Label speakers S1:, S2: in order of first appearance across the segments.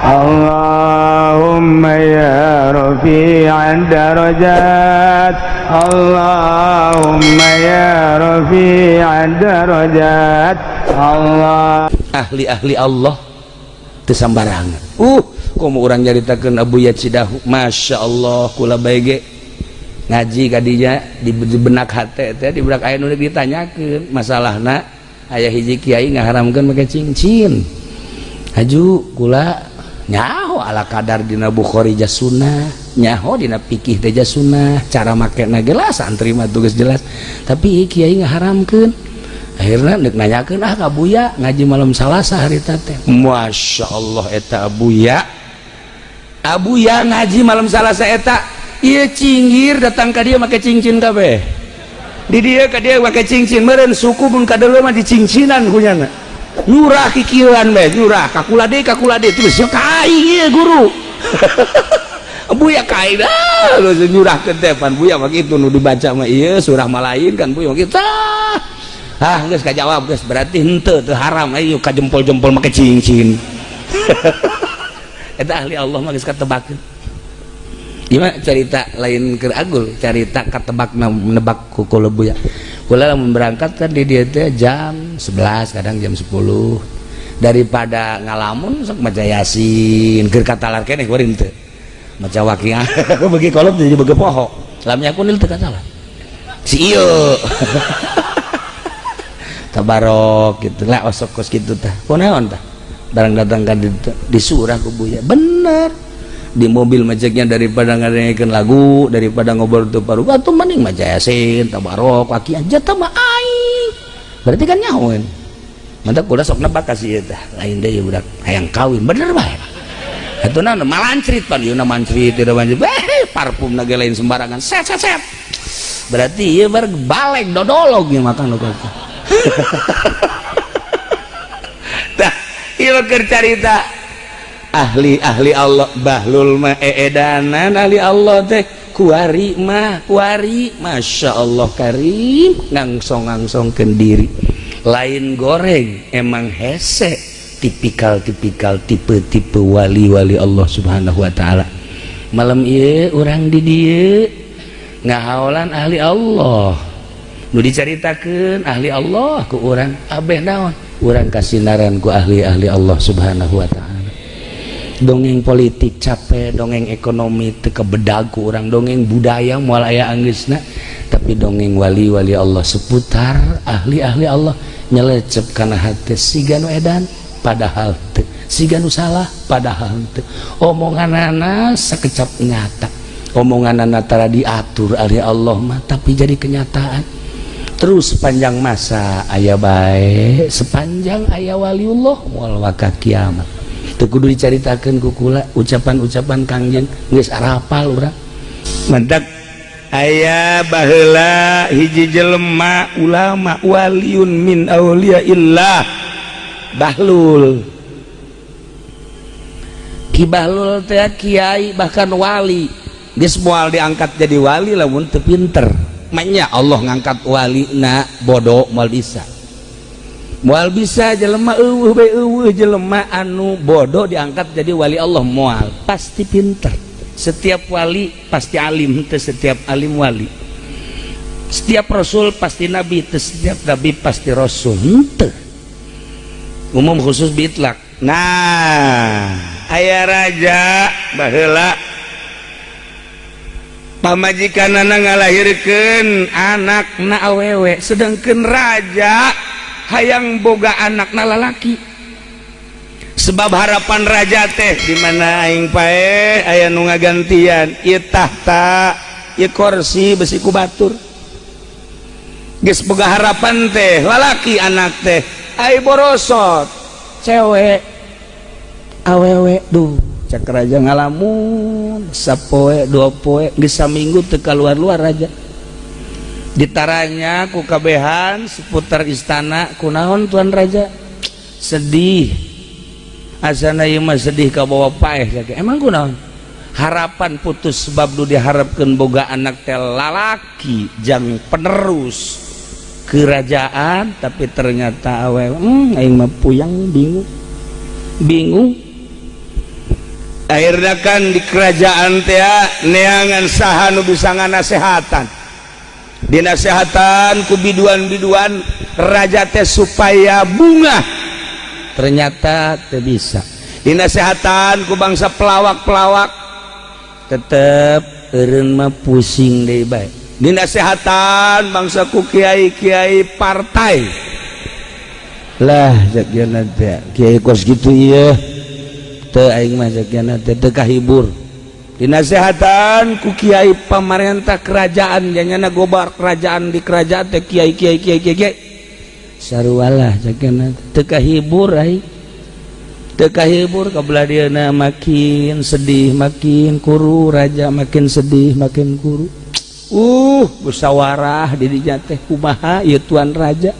S1: اللهم يا رفيع الدرجات، اللهم يا رفيع الدرجات، الله.
S2: Ahli-ahli Allah teu sambarangan. Komo urang nyaritakeun Abuya Cidahu, Masya Allah, kula bae ge ngaji kadinya di benak hate teh, di benak aya nu ditanyakeun masalahna. Aya hiji kiai ngaharamkeun make cincin. Haju kula nyaho ala kadar dina Bukhari jasunah, nyaho dina fikih teh jasunah, cara makena ge lah santri mah tugas jelas, tapi kiai ngaharamkeun. Akhirnya nek nanyakeun ah ka Buya, ngaji malam Salasa harita teh. Masya Allah, eta Abuya, Abuya ngaji malam Salasa eta ieu cinggir datang ka dia make cincin kabeh. Di dia ka dia make cincin meureun suku mun kadeuleu mah dicincinan kunyana. Nyurah kikieuan bae, nyurah ka kula deui, ka kula deui, terus ka aing ieu guru. Buya ka aing ah nyurahkeun teh pan Buya mah kitu, nu dibaca mah ieu surah malain kan Buya mah kitu. Ah, geus kajawab geus, berarti henteu teu haram, ayo ka jempol-jempol make cincin. Eta ahli Allah mah geus katebakeun. Gimana cerita lain keur agul, cerita katebak nebak ku kula Buya. Kula lamun berangkat kan di dia teh jam 11, kadang jam 10. Daripada ngalamun sok maca Yasin, keur katalar keneh kuring teu. Maca Waqiah bagi kolot jadi bagi poho. Lam yakunil teu katalar. Si ieu. Tabarok gitu lah, osok kos gitu tah. Kunaon tah? Barang datang kan di surah ku Buya. Bener. Di mobil macetnya daripada ngadengekeun lagu, daripada ngobrol teu paru, atuh mending maca Yasin, Tabarok, Waqiah, jatah mah aing. Berarti kan nyahoeun. Mantap kula sok nebak kasih eta. Lain deui budak hayang kawin, bener bae. Atuh naon malancrit pan ieu mancrit tidak mancrit. Eh, parfum ge lain sembarangan. Set set set. Berarti ieu bar balek dodolog ieu makan nu kitu. Tah, ieu keur carita ahli-ahli Allah. Bahlul mah eedanan ahli Allah teh, kuari mah kuari, Masya Allah karim, ngangsong-ngangsongkeun diri lain goreng, emang hese tipikal-tipikal tipe-tipe wali-wali Allah Subhanahu wa Ta'ala. Malam ieu urang di dieu ngahaolan ahli Allah nu dicaritakeun ahli Allah ku urang abeh naon urang kasinaran ku ahli-ahli Allah Subhanahu wa Ta'ala. Dongeng politik capek, dongeng ekonomi teu kebedag ku urang, dongeng budaya moal aya anggeusna, tapi dongeng wali-wali Allah seputar ahli-ahli Allah nyelecep kana hate, siga nu edan padahal teu, siga nu salah padahal teu. Omonganana sakecap nyata, omonganana tara diatur ahli Allah mah, tapi jadi kenyataan terus sepanjang masa aya bae, sepanjang aya waliullah moal waka kiamat. Teu kudu dicaritakeun ku kula ucapan-ucapan Kangjeng geus arapal urang. Mantak aya baheula hiji jelema ulama, waliun min auliyaillah, Bahlul. Ki Bahlul teh kiai bahkan wali, geus moal diangkat jadi wali lamun teu pinter. Manya Allah ngangkat wali na bodoh moal bisa, moal bisa jelema eueuh bae, eueuh jelema anu bodoh diangkat jadi wali Allah, moal, pasti pinter. Setiap wali pasti alim, teu setiap alim wali. Setiap rasul pasti nabi, teu setiap nabi pasti rasul, henteu. Umum khusus bitlak. Nah, aya raja baheula, pamajikanana ngalahirkeun anakna awewe, sedangkan raja hayang boga anakna lalaki, sebab harapan raja teh di mana aing paeh aya nu ngagantian ieu tahta, ieu kursi besi ku batur. Geus boga harapan teh lalaki anak teh, ai borosot cewek awewe. Duh, cek raja, ngalamun sapoe dua poe, geus saminggu teu kaluar-luar raja. Ditaranya ku kabehan seputar istana, kunaon tuan raja sedih? Asana ieu mah sedih ka bawa paeh. Emang kunaon? Harapan putus, sebab nu diharapkeun boga anak teh lalaki jang penerus kerajaan, tapi ternyata awewe. Aing mah puyang, bingung bingung. Akhirnya kan di kerajaan teh neangan saha nu bisa nganasehatan. Dinasehatan ku biduan-biduan raja teh supaya bungah, ternyata teu bisa. Dinasehatan ku bangsa pelawak-pelawak, tetep eureun mah pusing deui bae. Dinasehatan bangsa ku kiai-kiai partai lah, cek teh kiai kos gitu ieu teu, aing mah cek teh teu kahibur. Dinasehatan ku kiai pamarentah kerajaan, janyana gobar kerajaan, di kerajaan teh kiai kiai kiai kiai kiai sarua lah, cek teu kahibur aing, teu kahibur. Kabelah dieuna makin sedih makin kuru raja, makin sedih makin kuru. Musyawarah di dinya teh, kumaha ieu tuan raja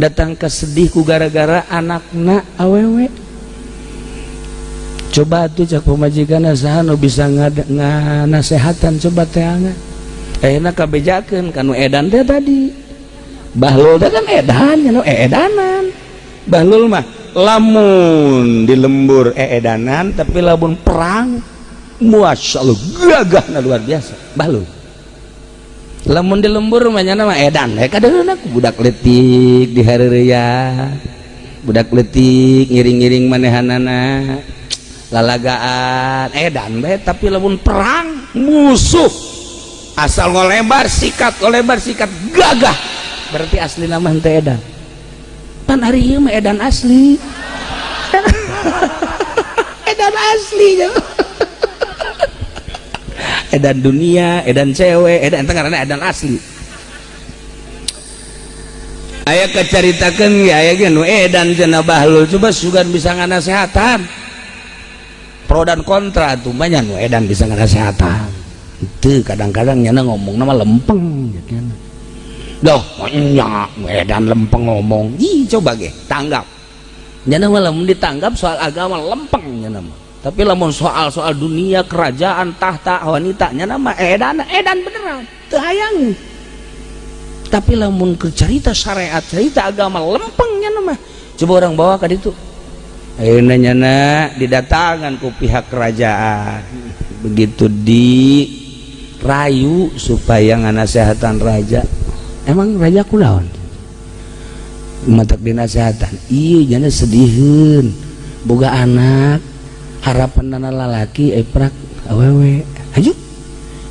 S2: datang ke sedih ku gara-gara anakna awewe? Coba tuh, cak pamajikan, saha nu bisa nganasehatan, coba teangan. Ayeuna kabejakeun kanu edan teh tadi. Bahlul teh kan edan nya, nu edanan Bahlul mah. Lamun di lembur eedanan, tapi lamun perang, Masya Allah, gagahna luar biasa Bahlul. Lamun di lembur mah nyana mah edan we kadeuna ku budak leutik di hareureya, budak leutik ngiring-ngiring manehanana lalagaan, edan bae. Tapi lamun perang, musuh asal ngolebar sikat, ngolebar sikat, gagah. Berarti asli nama henteu edan. Pan ari ieu mah edan asli, edan asli, edan dunia, edan cewek, edan ente ngaranna edan asli. Aya kecaritakeun ge, aya ge nu edan cenah. Bahlul coba sugan bisa nganasehatan. Pro dan kontra tuh banyak. Nu edan bisa nganasehatan itu kadang-kadang nyana ngomong nama lempeng gitu kan. Doh nya edan lempeng ngomong. Ih, coba ge tanggap, nyana mah lamun ditanggap soal agama lempeng nyana mah. Tapi lamun soal-soal dunia, kerajaan, tahta, wanita, nyana mah edan, edan beneran, teu hayang. Tapi lamun ke cerita syariat, cerita agama, lempeng nyana mah. Coba orang bawa ka ditu. Ayeuna nyana didatangan ku pihak kerajaan, begitu dirayu supaya nganasehatan raja. Emang raja kunaon matak dinasehatan? Iya, nyana sediheun, boga anak harapan nana lalaki, eprak awewe. Hayu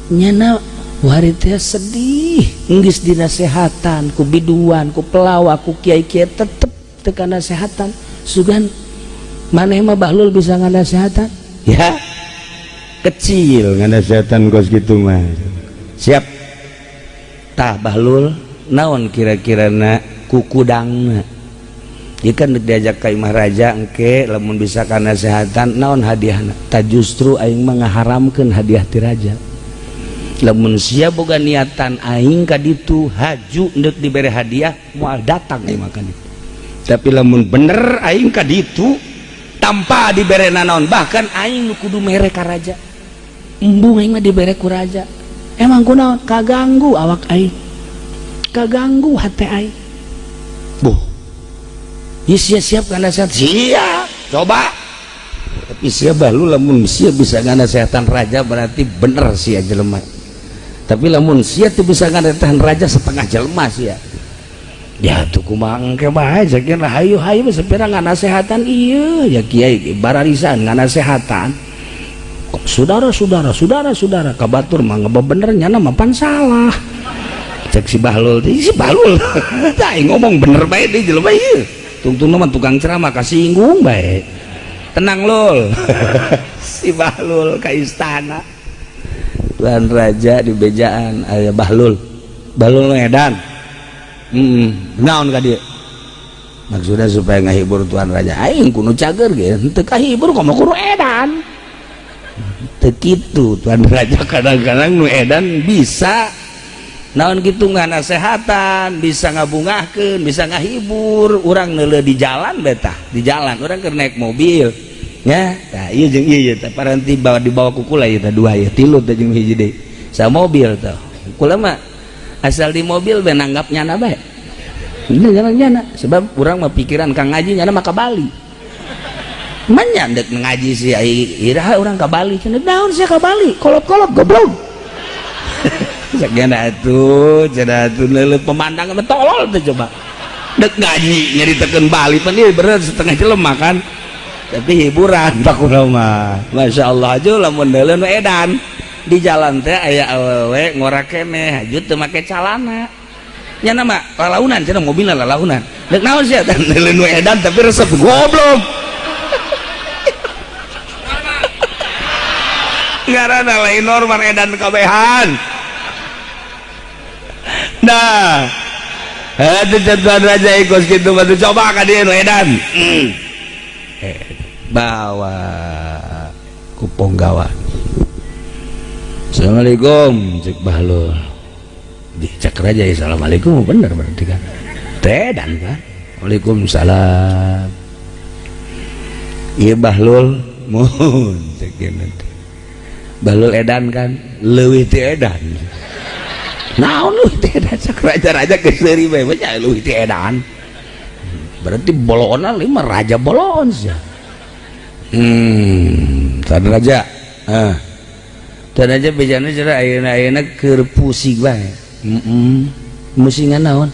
S2: nyana wari teh sedih. Geus dinasehatan ku biduan, ku pelawak, ku kiai-kiai, tetep teu kanasehatan. Sugan maneh mah Bahlul bisa nganasehatan? Ya kecil nganasehatan kos gitu mah. Siap tah Bahlul, naon kira-kira na kukudangna? Ieu kan diajak ka imah raja engke lamun bisa kanasehatan, naon hadiahna? Ta justru aing mah ngaharamkeun hadiah ti raja. Lamun sia boga niatan aing ka ditu haju ndek dibere hadiah, moal datang aing mah ka ditu. Tapi lamun bener aing ka ditu tanpa dibere nanaon, bahkan aing nu kudu mere ka raja, embung aing mah dibere ku raja. Emang kunaon? Kaganggu awak aing, kaganggu hati aing. Buh. Ya sia siap nasihat? Siap. Coba, tapi sia Bahlul, lamun sia bisa ngasehatan raja berarti bener sia jelema. Tapi lamun sia tuh bisa ngasehatan raja, setengah jelema sia. Ya tuh kumaha engke bae sakieu? Hayu hayu sepira nganasehatan ieu ya kiai bararisan nganasehatan. Saudara-saudara, saudara-saudara, kabatur mah bener, nyana mah pan salah, cek si Bahlul. Si Bahlul tah ngomong bener bae di jelema ieu, tungtung mah tukang ceramah kasinggung bae. Tenang lul. Si Bahlul ke istana tuan raja, di bejaan aya Bahlul. Bahlul edan. Naon ka dieu? Maksudnya supaya ngahibur tuan raja. Aing kudu cager ge henteu kahibur, komo kudu edan. Teu kitu tuan raja. Kadang-kadang nu edan bisa naon gitu, nganasehatan, bisa ngabungahkeun, bisa ngahibur. Urang neuleuh di jalan betah, di jalan urang keur naik mobil nya. Tah ieu jeung ieu teh paranti bawa dibawa ku kula ieu teh, dua ieu, tilu teh jeung hiji deui sa mobil teh. Kula mah asal di mobil be nanggap nyana bae. Ini jalan nyana, sebab urang mah pikiran kang ngaji nyana mah ka Bali. Manya dek ngaji sih, iraha urang ka Bali cenah. Naon sia ka Bali? Kolot-kolot goblok. Cek atuh cenah atuh, leuleut pemandangan tolol tuh. Coba dek ngaji nyaritakeun Bali pan ieu bener setengah jelema kan, tapi hiburan pak mah. Masya Allah aja, lamun deuleu nu edan di jalan teh aya awewe ngora keneh, haju teu make calana nya, nama lalaunan cenah, mobilna lalaunan. Dek naon sia? Deuleu nu edan tapi resep goblok. Ngaranna lain normal, edan kabehan. Nah, itu contoh raja ikut gitu batu, coba ka dieu nu edan. Bawa ku ponggawa. "Assalamualaikum," cek Bahlul. Cek raja, ya, "Assalamualaikum." Bener berarti kan edan kan. "Waalaikumsalam." "Iya, Bahlul." "Mohon," cek. "Bahlul edan kan?" "Leuwih ti edan." "Naon leuwih ti edan?" Cek raja-raja geus seuri bae, "Baca leuwih ti edan berarti bolona lima raja bolon sih." Tadi raja, ah, dan aja bejana cara ayeuna ayeuna keur pusing bae. Musingan naon?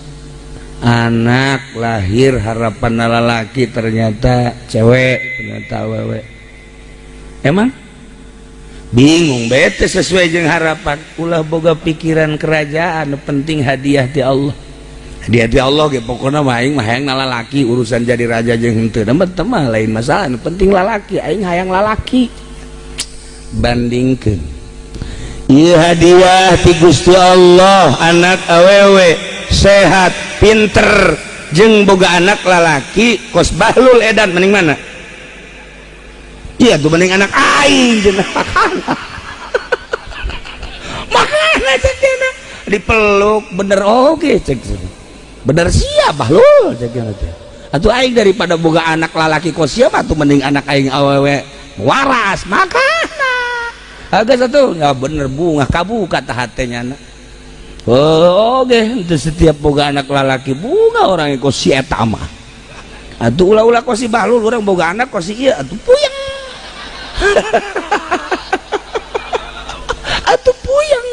S2: Anak lahir harapan lalaki ternyata cewek, ternyata awewe. Emang bingung, bete sesuai jeung harapan. Ulah boga pikiran kerajaan, penting hadiah ti Allah, hadiah ti Allah ge. Pokokna mah aing mah hayang lalaki, urusan jadi raja jeung henteu mah lain masalah, nu penting lalaki, aing hayang lalaki. Bandingkeun ieu hadiah ti Gusti Allah anak awewe sehat, pinter, jeung boga anak lalaki kos Bahlul edan, mending mana? Iya tuh, mending anak aing jeung makana. Makana cek dia dipeluk, "Bener oke," cek, "bener siapa Bahlul," cek dia. "Atuh aing daripada boga anak lalaki kos siapa tuh, mending anak aing awewe waras." Makana agak satu ya bener, bunga kabuka tah hatenya. Oh, oke, itu setiap boga anak lalaki bunga orang kos si eta mah. Atuh ulah-ulah kos si Bahlul, urang boga anak kos si ieu atuh puyeng. Atuh puyeng.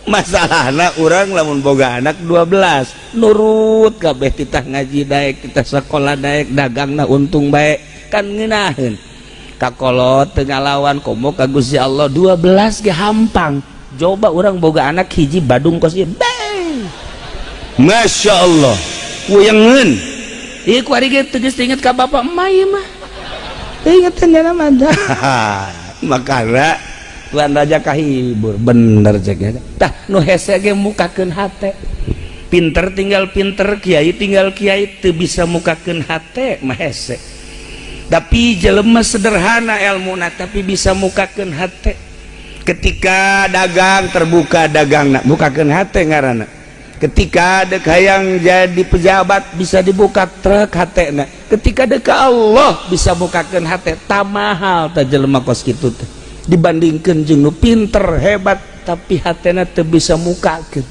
S2: Masalahna urang lamun boga anak 12 nurut kabeh, titah ngaji daek, titah sekolah daek, dagangna untung bae, kan ngeunaheun. Kakolot teu ngalawan komo ka Gusti Allah, 12 ge hampang. Coba urang boga anak hiji badung kos ieu. Masya Allah, puyengeun. Ieu ku ari ge teu geus inget ka bapak emak ieu mah. Ingetin ya mah. Makana Tuan Raja kahibur, "Bener," cek. Tah, nu hese ge mukakeun hate. Pinter tinggal pinter, kiai tinggal kiai, teu bisa mukakeun hate mah hese. Tapi jelema sederhana ilmuna tapi bisa mukakeun hate. Ketika dagang terbuka dagang, mukakeun hate ngaranna. Ketika dek hayang jadi pejabat bisa dibuka truk hatena. Ketika dek Allah bisa bukakeun hate, tak mahal tah jelema kos kitu teh dibandingkeun jeung nu pinter hebat tapi hatena teu bisa mukakeun.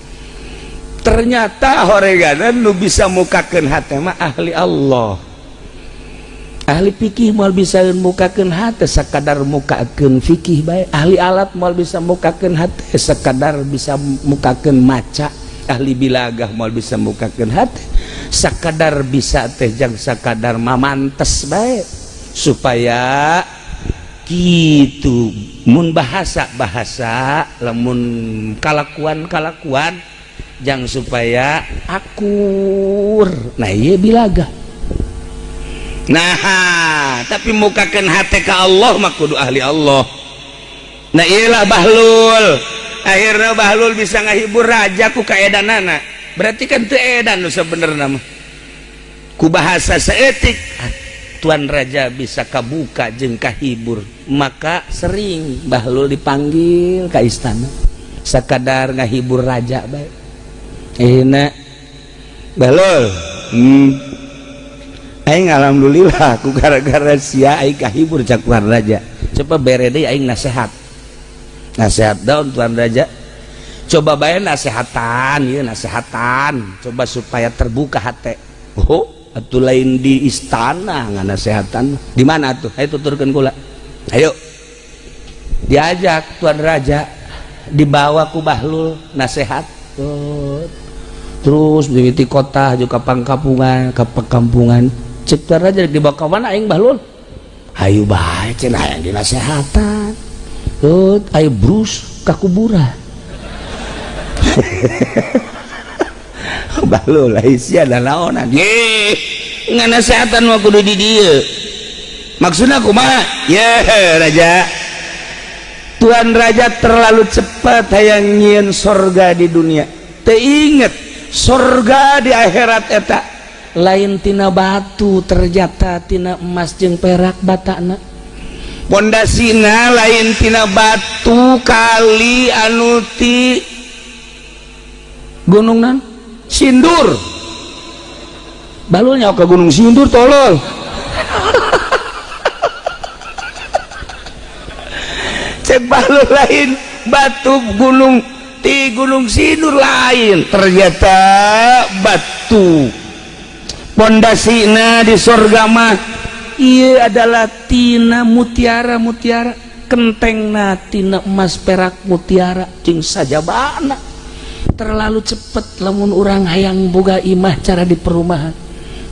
S2: Ternyata horeganan nu bisa mukakeun hate mah ahli Allah. Ahli fikih moal bisa mukakeun hate, sakadar mukakeun fikih bae. Ahli alat moal bisa mukakeun hate, sakadar bisa mukakeun maca. Ahli bilagah moal bisa mukakeun hate, sakadar bisa teh jang sakadar mamantes bae supaya gitu. Mun bahasa bahasa, lamun kalakuan kalakuan jang supaya akur. Nah, iya bilagah. Nah, tapi mukakeun hate ka Allah mah kudu ahli Allah. Nah, iyalah Bahlul, akhirnya Bahlul bisa ngahibur raja ku kaedanana. Berarti kan teu edan nu sebenarnya mah. Ku bahasa seetik tuan raja bisa kabuka jeung kahibur, maka sering Bahlul dipanggil ke istana sakadar ngahibur raja bae. Enak Bahlul. Aing alhamdulillah ku gara-gara sia aing kahibur, cak tuan raja. "Coba bere deui aing nasehat." "Nasehat daun, tuan raja?" "Coba bae nasehatan ieu, nasehatan coba supaya terbuka hate." Oh. Atuh lain di istana nganasehatan. Di mana tuh? Ayo tuturkeun kula. Ayo. Diajak Tuan Raja, dibawa ku Bahlul nasehat. Terus mimiti kota juga pangkampungan, ke perkampungan. Cek Tuan Raja dibawa ke mana aing Bahlul? Ayo bae cenah hayang dinasehatan. Tut, ayo brus ka kuburan. Bahlul ai sia da naonan? Ye, nganasehatan mah kudu di dieu. Maksudna kumaha? Ye, raja. Tuan Raja terlalu cepat hayang nyieun sorga di dunia. Teu inget sorga di akhirat eta lain tina batu, ternyata tina emas jeung perak batana. Pondasina lain tina batu kali anu ti gunung nan Sindur. Balulnya ke Gunung Sindur tolol. Cek balul lain batu gunung ti Gunung Sindur lain, ternyata batu pondasina di sorga mah iya adalah tina mutiara mutiara, kentengna tina emas perak mutiara jeung sajabana. Terlalu cepet lamun urang hayang boga imah cara di perumahan,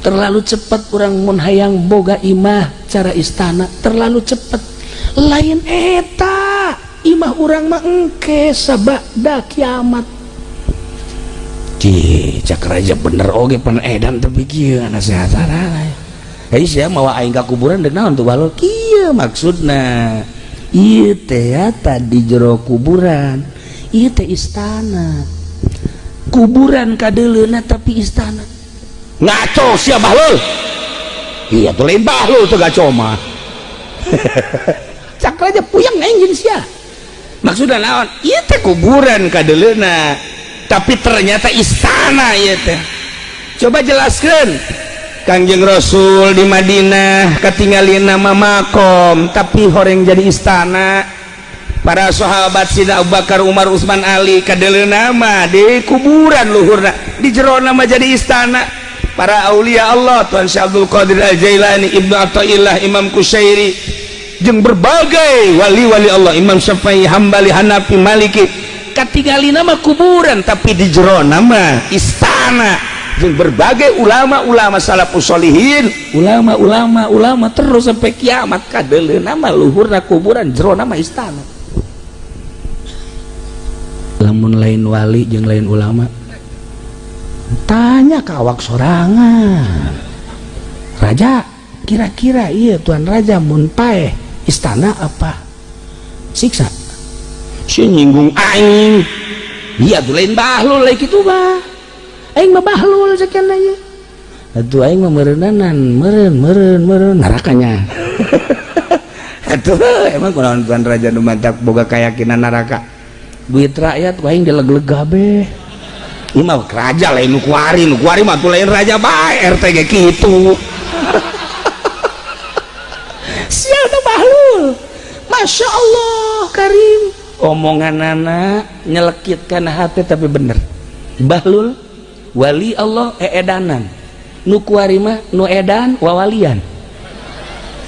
S2: terlalu cepet urang mun hayang boga imah cara istana, terlalu cepet. Lain eta imah urang mah engke sabada kiamat. Cih, cak raja bener oge pan edan tapi kieu nasehatan. Hei sia mawa aing ka kuburan deuk naon tuh balol? Kieu maksudna. Ieu teh tadi jero kuburan, ieu teh istana. Kuburan kadeuleuna tapi istana. Ngaco sia Bahlul. Iya tuh lain Bahlul tuh gaco mah. Cak raja puyeng aing jeung sia. Maksudna naon? Ieu teh kuburan kadeuleuna, tapi ternyata istana ieu teh. Coba jelaskeun. Kangjeng Rasul di Madinah katingalin nama makom tapi horeng jadi istana. Para sahabat Sina Abu Bakar, Umar, Utsman, Ali kadeuleuna mah di kuburan luhurna, di jero nama jadi istana. Para aulia Allah, Tuan Syekh Abdul Qadir Al-Jailani, Ibnu Athaillah, Imam Kusyairi, jeung berbagai wali-wali Allah, Imam Syafi'i, Hambali, Hanafi, Maliki, katingali nama kuburan tapi di jero nama istana. Jeung berbagai ulama-ulama salafus solihin, ulama-ulama ulama terus sampai kiamat kadeuleuna nama luhurna kuburan, jero nama istana. Lamun lain wali jeung lain ulama, tanya ka awak sorangan. Raja, kira-kira iya Tuan Raja mun paeh istana apa siksa? Si nyinggung aing. Iya tuh lain Bahlul lain kitu mah. Aing mah Bahlul sekian aja. Atuh aing mah meureunnanan, meureun meureun meureun nerakanya. Atuh emang kunaon Tuan Raja nu mantak boga keyakinan neraka? Duit rakyat aing dileg-leg gabe. Ieu mah raja lain nu kuari, nu kuari mah tuh lain raja bae, RT ge kitu. Sial tuh Bahlul. Masya Allah Karim. Omongan anak nyelekitkan hati tapi bener. Bahlul wali Allah eedanan. Nu kuari mah nu edan wawalian.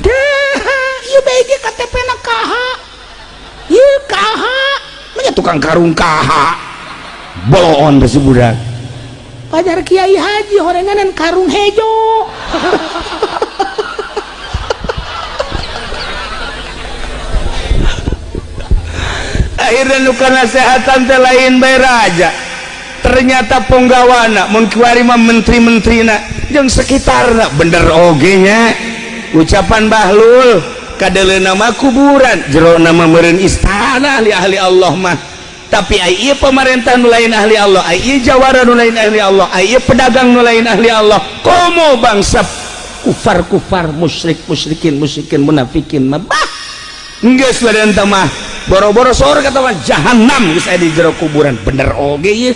S2: Dah, ieu bae ge KTP na kaha. Ieu kaha. Manya tukang karung kaha. Boloon teh si budak. Pajar Kiai Haji horenganan karung hejo. Akhirnya nu nasehatan teh lain bae raja. Ternyata ponggawana mun kiwari mah menteri-menterina jeung sekitarna bener oge nya. Ucapan Bahlul kadeuleuna mah kuburan, jero nama meureun istana ahli-ahli Allah mah. Tapi ai ieu pemerintah nu lain ahli Allah, ai ieu jawara nu lain ahli Allah, ai ieu pedagang nu lain ahli Allah. Komo bangsa kufar-kufar, musyrik, musyrikin, musyrikin, munafikin mah bah. Geus badan teh mah boro-boro sorga mah jahanam geus aya di jero kuburan. Bener oge ieu.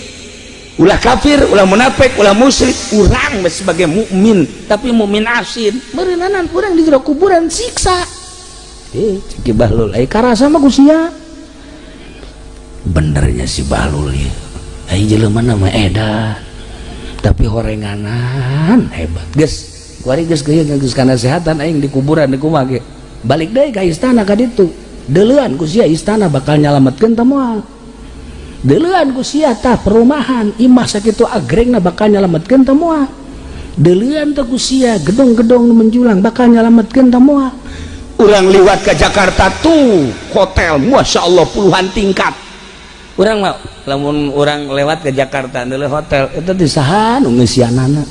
S2: Ulah kafir, ulah munafik, ulah musyrik, urang sebagai mukmin, tapi mukmin asin, meureunanan urang di jero kuburan siksa. Cek Bahlul, ai karasa mah ku sia. Benernya si Bahlul ya. Ai jelema mah edan. Tapi horenganan hebat. Geus. Kuari geus geus geus kanasehatan aing di kuburan di kumaha ge. Balik deui ka istana ka ditu. Deuleuan ku sia istana bakal nyalametkeun teh moal. Deuleuan ku sia tah perumahan imah sakitu agrengna bakal nyalametkeun teh moal. Deuleuan teh ku sia gedong-gedong nu menjulang bakal nyalametkeun teh moal.
S1: Urang liwat ke Jakarta tuh hotel Masya Allah puluhan tingkat.
S2: Urang mah lamun urang lewat ke Jakarta deuleu hotel itu di saha nu ngeusianana.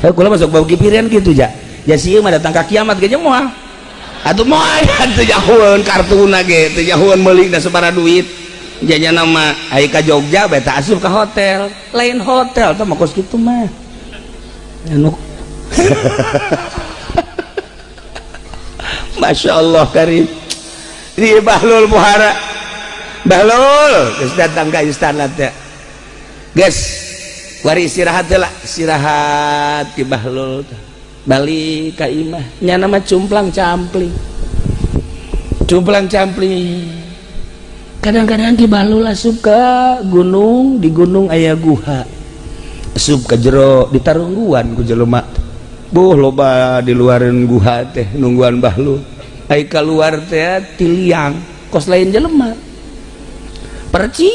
S2: Heuh kula masuk bau kipirian kitu ja. Ja sieun mah datang ka kiamat ge moal. Atuh moal teu jahueun kartuna ge, teu jahueun meuli da sabaraha duit. Jajana mah ai ka Jogja bae teh asup ka hotel. Lain hotel teh mah kos kitu mah. Anu
S1: Masya Allah karim. Di Bahlul Muhara. Bahlul geus datang ka istana teh. Geus wari istirahat teh lah, istirahat di Bahlul teh. Balik ka imah. Nya nama cumplang campling. Cumplang campling.
S2: Kadang-kadang Ki Bahlul asup ka gunung, di gunung aya guha.
S1: Asup ka jero ditarungguan ku jelema. Buh loba di luareun guha teh nungguan Bahlul. Ai kaluar teh tiliang kos lain jelema. Percis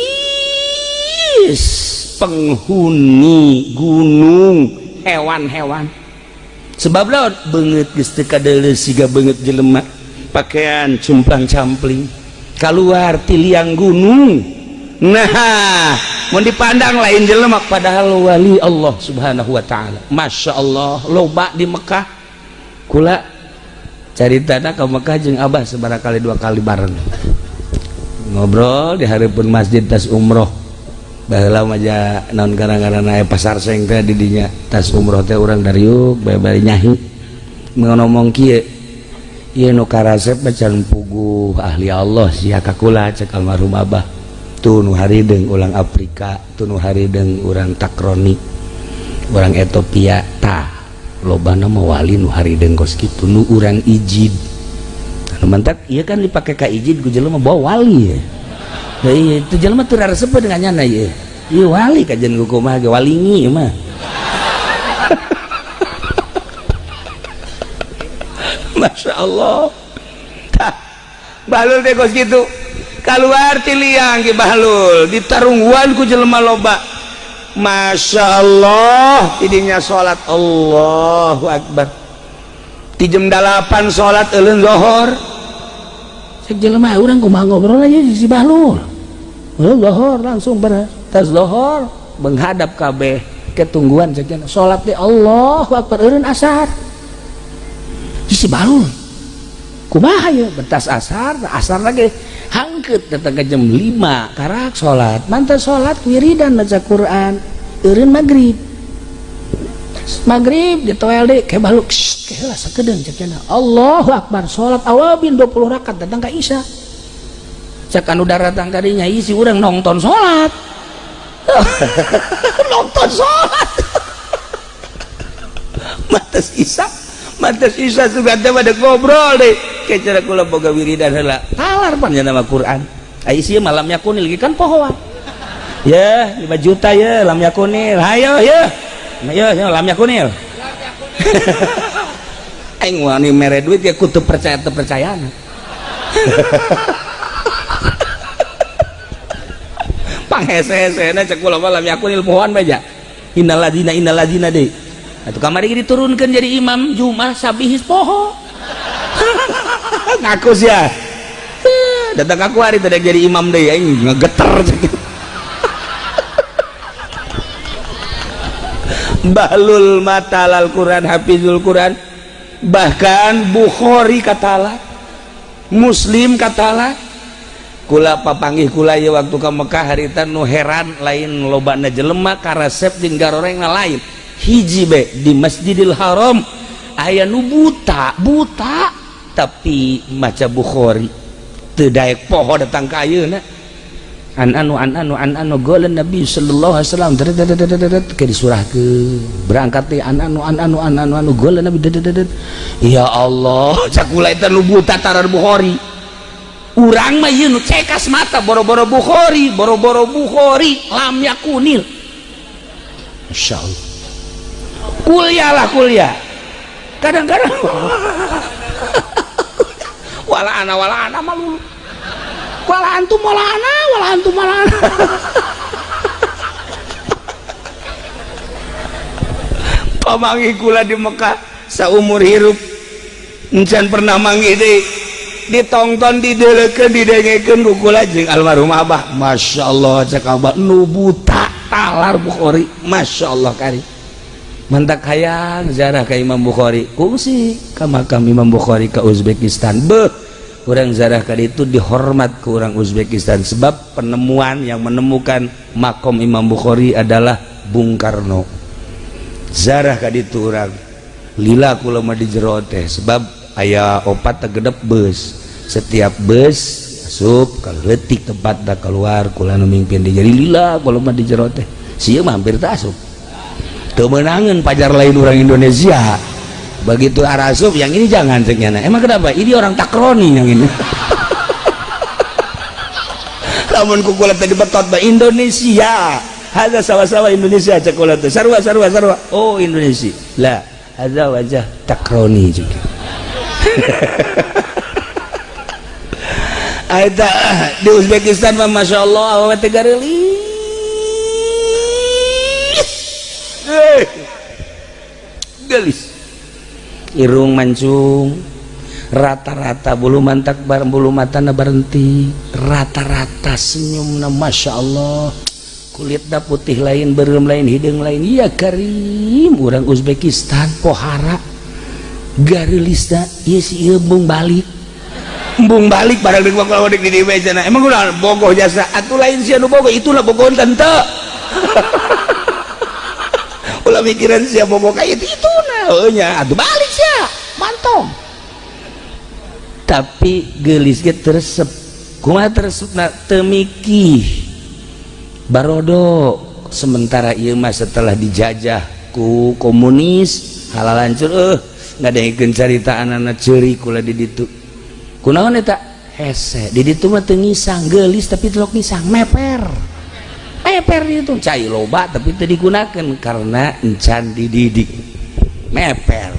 S1: penghuni gunung hewan-hewan. Sebab lawan beungeut geus teu kadeuleu siga beungeut jelema, pakaian cumplang-campling keluar tiliang gunung. Nah, mun dipandang lain jelema padahal wali Allah Subhanahu wa taala. Masya Allah loba di Mekah. Kula caritana ka Mekah jeung Abah sabaraha kali dua kali bareng. Ngobrol di hareupeun masjid tas umroh. Baheula mah ja naon gara-garana aya pasar seng teh di dinya tas umroh teh urang dariuk bae-bae nyahi. Ngomong kieu, ieu nu karasep macan puguh ahli Allah sia ka kula cek almarhum Abah. Tuh nu harideung urang Afrika, tuh nu harideung urang Takroni, urang Ethiopia tah lobana mah wali nu harideung kos kitu nu urang ijid. Anu mantak ieu kan dipake ka ijid ku jelema bawa wali ya. Heuh itu jelema teu resep dengan nyana ieu. Ieu wali kajian ku kumaha ge walingi mah. Masya Allah. Tah, Bahlul teh kos kitu. Kaluar ti liang Ki Bahlul ditarungguan ku jelema loba. Masya Allah tidinya salat Allahu Akbar. Ti jam 8 salat euleun zohor.
S2: Cek jelema urang kumaha ngobrol aja si Bahlul. Heuh zohor langsung beres. Tas zohor menghadap kabeh ketungguan cek jelema salat teh Allahu Akbar eureun asar. Si Bahlul kumaha ye betas asar, asar lagi hangkeut datang ke jam 5 karak salat. Mantan salat wiridan maca Quran eureun magrib. Maghrib ditoel deui ke Bahlul keheula sakedeung cek cenah. Allahu Akbar salat awabin 20 rakaat datang ka Isya. Cek anu daratang ka dinya isi urang nonton salat.
S1: Nonton salat. Matas Isya, matas Isya sugan teh pada ngobrol deh. Kayak cara kula boga wiridan heula. Talar pan nya nama Quran. Ai ieu malam yakunil kan pohoan. Ya, 5 juta ya lam yakunil. Hayo ya. Ayo, ya, lam yakunil. Aing wani mere duit ya kudu percaya teu percayana. Panghese-hesena cek kula mah lam yakunil pohoan bae ja. Innalladzina innalladzina deui. Atuh kamari diturunkeun jadi imam Jumat sabihis poho. Ngaku sia. Datang aku hari tadi jadi imam deui aing ngegeter cek. Bahlul matalal Quran, hafizul Quran, bahkan Bukhari katala, Muslim katala. Kula papanggih kula ye waktu ka Mekah harita nu heran lain lobana jelema karesep jeung garorengna lain. Hiji be di Masjidil Haram aya nu buta, buta tapi maca Bukhari teu daek poho datang ka ayeuna. An anu an anu an anu golan Nabi sallallahu alaihi wasallam ke disurahkeun berangkat teh an anu an anu an anu anu golan Nabi ya Allah cak kula eta nu buta tarar Bukhari. Urang mah ieu nu cekas mata boro-boro Bukhari, boro-boro Bukhari lam yakunil. Masyaallah. Kuliah lah kuliah. Kadang-kadang wala ana wala ana malu. Wala antum wala ana wala antum wala ana. Pamanggih kula di Mekah saumur hirup encan pernah manggih deui ditongton dideulekeun didengekeun ku kula jeung almarhum Abah. Masya Allah cek Abah nu buta talar Bukhari. Masya Allah kari mantak hayang ziarah ka Imam Bukhari kungsi ka makam Imam Bukhari ka Uzbekistan. Beuh urang ziarah ka ditu dihormat ku urang Uzbekistan sebab penemuan yang menemukan makom Imam Bukhari adalah Bung Karno. Ziarah ka ditu urang lila kula mah di jero teh sebab aya opat tegedep bus, setiap bus asup ka leutik tempat da keluar kula nu mimpin di jadi lila kula mah di jero teh sieun mah hampir teu asup. Teu meunangeun pajar lain orang Indonesia. Begitu arasup yang ini jangan cek nyana. Emang kenapa? Ini orang takroni yang ini. Lamun ku kula teh dibetot ba Indonesia. Hadza sawa-sawa Indonesia cek kula teh. Sarua sarua sarua. Oh Indonesia. Lah, hadza wajah takroni juga. Aita di Uzbekistan mah Masya Allah awewe teh gareulis. Gelis. Irung mancung, rata-rata bulu mantak bareng bulu matana berhenti, rata-rata senyumna Masya Allah. Kulitna putih lain, beureum lain, hideung lain. Ya karim urang Uzbekistan pohara gareulisna ieu si ieu embung balik. Embung balik barang deuk waktu deuk di dieu cenah. Emang ulah bogoh jasa atuh lain sia nu bogoh itulah bogoh tante. Ulah mikiran sia bogoh ka itu itu nah heuh nya atuh balik sia mantong. Tapi geulis ge teresep. Kumaha teresepna teu mikih. Barodo sementara ieu mah setelah dijajah ku komunis halalancur ngadengkeun carita anak-anak ceurik kula di ditu. Kunaon eta? Hese di ditu mah teu ngisang geulis tapi telok ngisang meper. Meper di ditu cai loba tapi teu digunakeun karena encan dididik. Meper.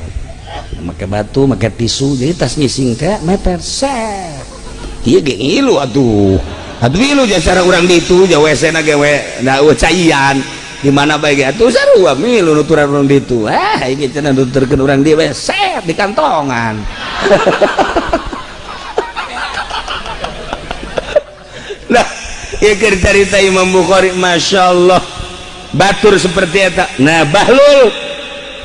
S1: Make batu, make tisu jadi tas ngising teh meper set. Ieu ge ngilu atuh. Atuh ngilu jasara urang ditu ja WC na ge we da caian. Di mana bae ge atuh sarua milu nuturan urang ditu. Ah ieu cenah nuturkeun urang dieu we set di kantongan. Nah, ieu keur carita Imam Bukhari Masya Allah batur seperti eta. Nah, Bahlul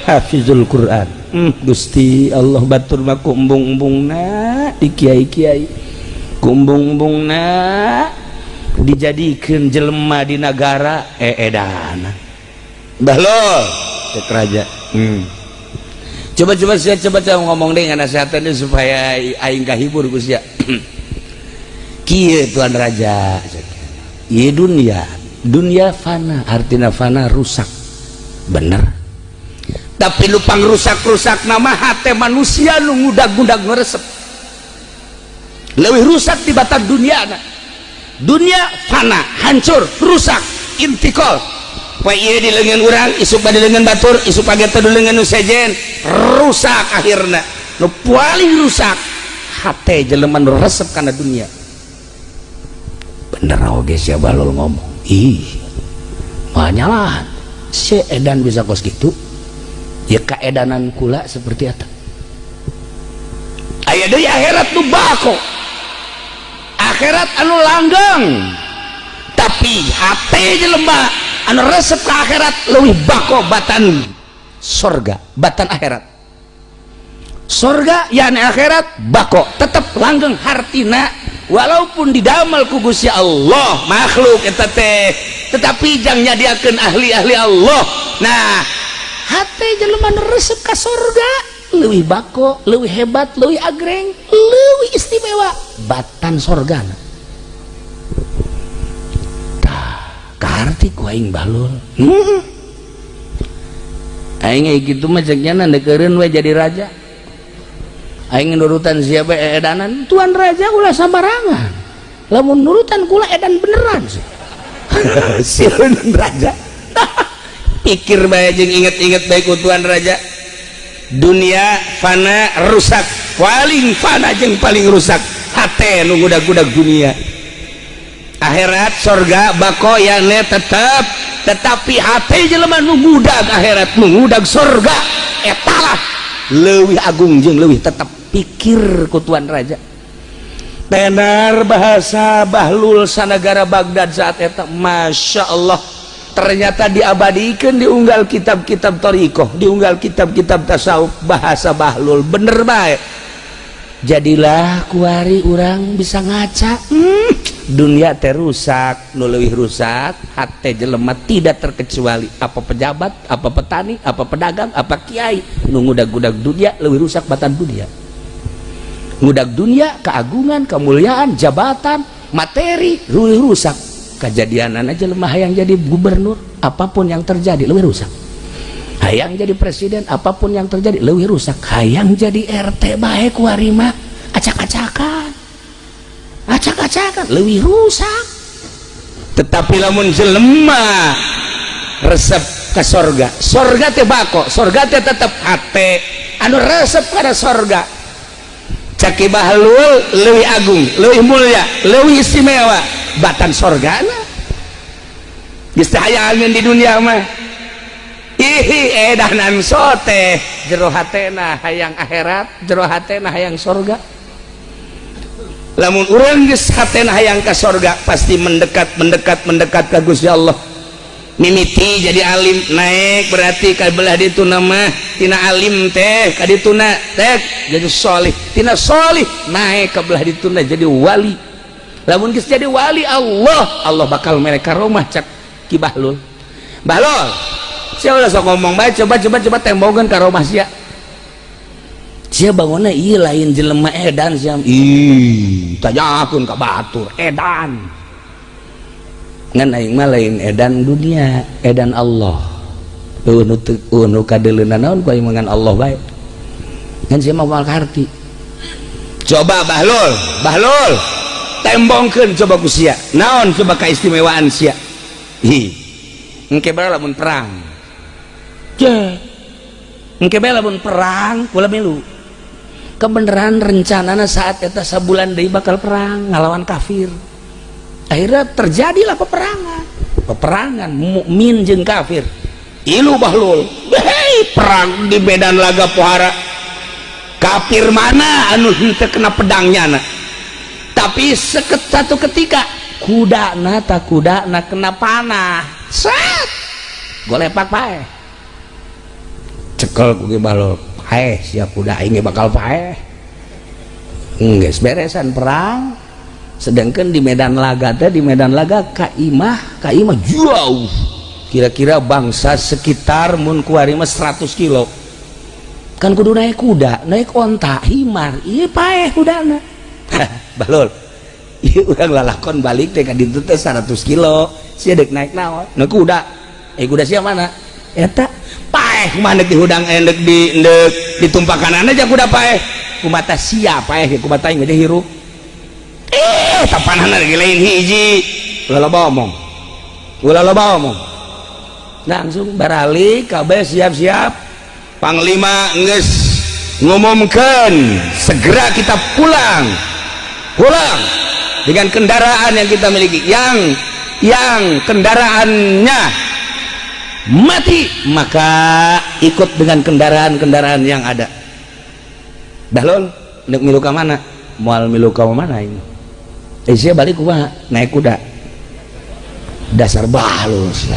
S1: hafizul Quran. Gusti Allah batur mah kumbung-umbungna di kiai-kiai. Kumbung-umbungna dijadikeun jelema di nagara eedana. Bahlul cek raja. Coba-coba sia coba ngomong deh ngasihatan supaya aing kahibur ku sia. Kieu tuan raja. Ieu dunia, dunia fana, artina fana rusak. Bener. Tapi lupang rusak-rusak nama hate manusia nu ngudag-ngudag ngeresep. Leuwih rusak tibatan dunia. Dunia fana, hancur, rusak, intikal. Poe ieu di leungeun urang, isuk di leungeun batur, isuk page teh di leungeun nu sejen, rusak akhirna. Nu paling rusak hate jelema nu resep kana dunia. Bener oge sia Bahlul ngomong. Ih, manyalah si edan bisa kos gitu. Ya kaedanan kula seperti eta. Aya deui akhirat nu bako. Akhirat anu langgeng. Tapi hate jelema anu resep ka akhirat leuwih bako batan sorga, batan akhirat. Sorga yani akhirat bako tetep langgeng hartina walaupun didamel ku Gusti Allah makhluk eta teh tetapi jang nyadiakeun ahli-ahli Allah. Nah, hate jelema nu resep ka sorga leuwih bako, leuwih hebat, leuwih agreng, leuwih istimewa batan sorgana. Tah, kaharti ku aing Bahlul. Aing kitu mah cek nya ndeukeureuan we jadi raja. Aing nurutan siapa edanan tuan raja ulah sambarangan. Lamun nurutan kula edan beneran sih. Sieun raja. Pikir bae jeung inget-inget bae ku tuan raja. Dunia fana, rusak. Paling fana jeung paling rusak hate nu ngudag-gudag dunia. Akhirat, sorga, bako ya tetap, tetapi hate jelema nu ngudag akhirat, nu ngudag sorga, etalah leuwih agung jeung leuwih tetap. Pikir ku tuan raja, tenar bahasa Bahlul sanagara Baghdad saat eta. Masya Allah, ternyata diabadikan, diunggal kitab-kitab thoriqoh, diunggal kitab-kitab tasawuf, bahasa Bahlul bener baik. Jadilah kuari urang bisa ngaca, dunia teh rusak, nu leuwih rusak hate jelema, tidak terkecuali apa pejabat, apa petani, apa pedagang, apa kiai. Nu ngudag-gudag dunia leuwih rusak batan dunia. Ngudag dunia, keagungan, kemuliaan, jabatan, materi, leuwih rusak. Kejadian aja lemah yang jadi gubernur, apapun yang terjadi lebih rusak. Hayang jadi presiden, apapun yang terjadi lebih rusak. Hayang jadi RT baik, warima acak-acakan, acak-acakan, lebih rusak. Tetapi lamun jelema resep ke sorga, sorga teh bako, sorga teh tetep. Hate anu resep pada sorga, cek Ki Bahlul, lebih agung, lebih mulia, lebih istimewa batan sorgana. Geus teh hayangeun di dunia mah. Ih, edanan sote jero hatena hayang akhirat, jero hatena hayang sorga. Lamun urang geus hatena hayang ka sorga, pasti mendekat, mendekat, mendekat ka Gusti Allah. Mimiti jadi alim, naik berarti ka belah ditu nama tina alim teh ka dituna teh jadi solih, tina solih naik ke belah dituna jadi wali. Lamun geus jadi wali Allah, Allah bakal mereka rumah. Cek Ki Bahlul, "Bahlul, sia ulah sok ngomong bae. Coba, coba, coba tembongan ka rumah sia. Sia bangunna ieu, lain jelema edan sia." Ih, tanyakeun ka batur, edan. Ngan aing mah lain edan dunia, edan Allah. Eueuh nu teu, eueuh nu kadeuleuna naon ku aing mah, ngan Allah bae. Ngan sia mah moal kaharti. Coba Bahlul, Bahlul, tembongkeun coba ku sia. Naon coba kaistimewaan sia? Hi, engke bae lamun perang. Je. Engke bae lamun perang kula milu. Kebenaran rencanana saat eta sabulan deui bakal perang ngalawan kafir. Akhirnya terjadilah peperangan, peperangan mukmin jeung kafir. Ilu Bahlul, hei, perang di medan laga pohara kafir mana anu henteu kena pedangnya na. Tapi satu ketika kuda na, tak kuda na kena panah, set, golepak, paeh. Cekel ku Bahlul, "Paeh siap, kuda aing bakal paeh." Geus beresan perang, sedangkan di medan laga teh, di medan laga ka imah, ka imah jauh, kira-kira bangsa sekitar mun kuari mah 100 kilo kan, kudu naik kuda, naik onta, himar. Iya, paeh kudana. "Balul, iya, urang lalakon balik teh ka ditu teh 100 kilo, sia dek naik naon?" "Naik kuda." "Eh, kuda sia mana?" "Eta." "Paeh, kumaha dek dihudang, eh, dek di dek ditumpakan aja kuda paeh? Kumata sia paeh, kumata aing mah hirup." Eh, tapanana lagi lain hiji. Ulah loba omong, ulah loba omong. Langsung baralik kabeh, siap-siap. Panglima geus ngumumkan, segera kita pulang, pulang dengan kendaraan yang kita miliki. Yang kendaraannya mati maka ikut dengan kendaraan-kendaraan yang ada. Bahlul, nek milu ka mana? Moal milu ka mana ini. Eh, sia balik kumaha? Naik kuda. Dasar Bahlul sia,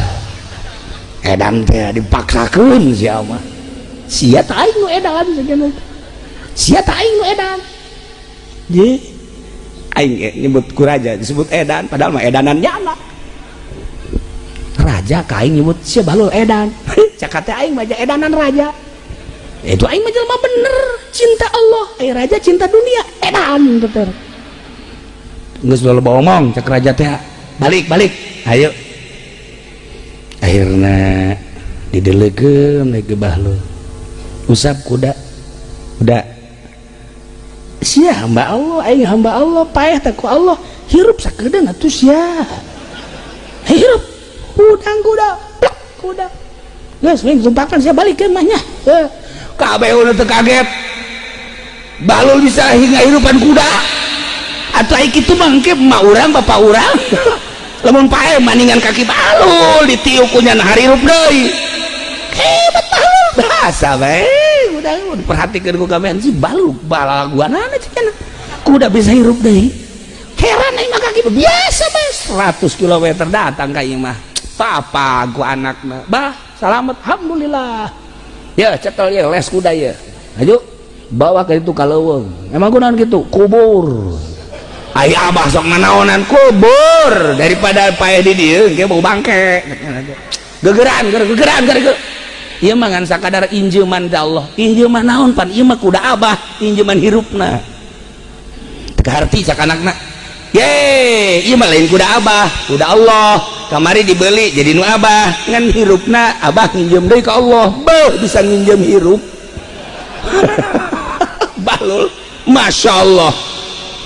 S1: edan teh dipaksakeun. Sia mah, sia teh aing nu edan sakieu, sia teh aing nu edan. Ye, aing nyebut ku raja disebut edan, padahal mah edanan nyala raja. Ka aing nyebut sia Bahlul edan, cak teh aing mah edanan raja. Itu aing mah jelema bener, cinta Allah, eh, raja cinta dunia, edan betul. "Geus loba omong," cek raja teh, "balik, balik, ayo." Akhirnya didelegeun ke Bahlul, "Usap kuda, kuda sia." "Hamba Allah aing, hamba Allah. Paeh teh ku Allah, hirup sakedeung atuh sia, hirup." Hudang kuda, plak kuda. "Geus, wing tumpakan sia, balikeun mah nya." Kabeh udah teu kaget. Bahlul bisa hingga hirupan kuda. Atau ai kitu mah engke emak urang bapak urang. Lamun pae maningan kaki Bahlul ditiup ku nyana harirup deui. Hebat Bahlul bahasa bae. Udah diperhatikeun ku kabehan si Bahlul balaguanana cenah. Kuda bisa hirup deui. Heran aing mah kaki biasa bae 100 km datang ka ieu mah. Papa ku anakna. Bah, salamet alhamdulillah. Ya cekel ya les kuda ya. Ayo bawa ke itu ka leuweung. Emang kunaon kitu? Kubur. Ai abah sok nanaonan kubur daripada paeh di dieu engke bau bangke. Gegeran, gegeran, gegeran. Ieu mah ngan sakadar injeuman ka Allah. Injeuman naon pan? Ieu mah kuda abah, injeuman hirupna. Teu kaharti cak anakna. Ye, ieu mah lain kuda abah, kuda Allah. Kamari dibeli jadi nu abah, ngan hirupna abah nginjem deui ka Allah. Beuh bisa nginjem hirup. Bahlul, Masya Allah.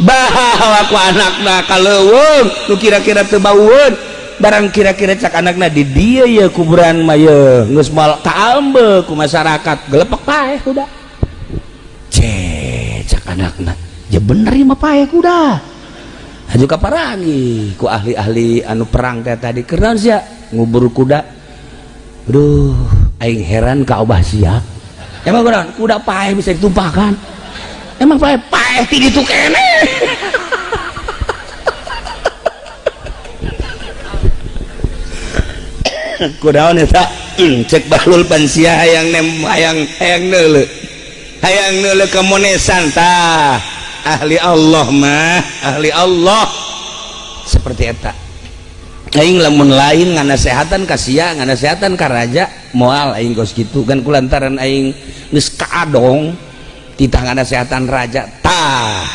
S1: Bawa ku anakna ka leuweung nu kira-kira teu baueun. Barang kira-kira cak anakna di dieu ye kuburan mah ye geus moal kaambe ku masyarakat gelepek paeh kuda. Cek cak anakna, ya bener ieu mah paeh kuda. Haju kaparangi ku ahli-ahli anu perang teh tadi keur naon sia ngubur kuda. Aduh, aing heran ka abah sia. Emang kunaon? Kuda paeh bisa ditumpahkan. Emang paeh paeh ti ditu keneh. Kudaon eta? Cek Bahlul pan sia hayang nem hayang hayang neuleuh. Hayang neuleuh ka monesan tah. Ahli Allah mah, ahli Allah. Seperti eta. Aing lamun lain nganasehatan ka sia, nganasehatan ka raja, moal aing kos kitu kan kulantaran aing geus kaadong titah nganasehatan raja tah.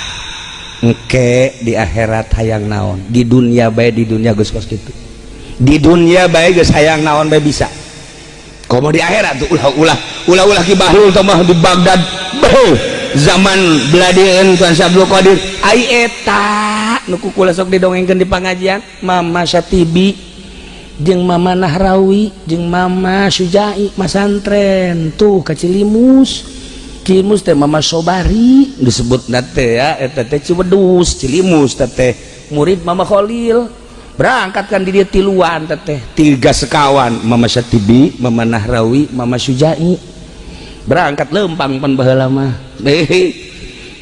S1: Engke di akhirat hayang naon, di dunia bae di dunia geus kos kitu. Di dunia bae geus hayang naon bae bisa. Komo di akhirat tuh ulah ulah ulah ulah ki Bahlul teh mah di Baghdad. Beuh, zaman beladieun Tuan Syekh Abdul Qadir. Ai eta nu ku kula sok didongengkeun di pangajian Mama Syatibi jeung Mama Nahrawi jeung Mama Sujai masantren tuh ka Cilimus. Cilimus teh Mama Sobari disebutna teh ya eta teh Ciwedus Cilimus teh murid Mama Khalil. Berangkat kan di dia tiluan teteh tiga sekawan Mama Syatibi, Mama Nahrawi, Mama Sujai berangkat lempang pan baheula mah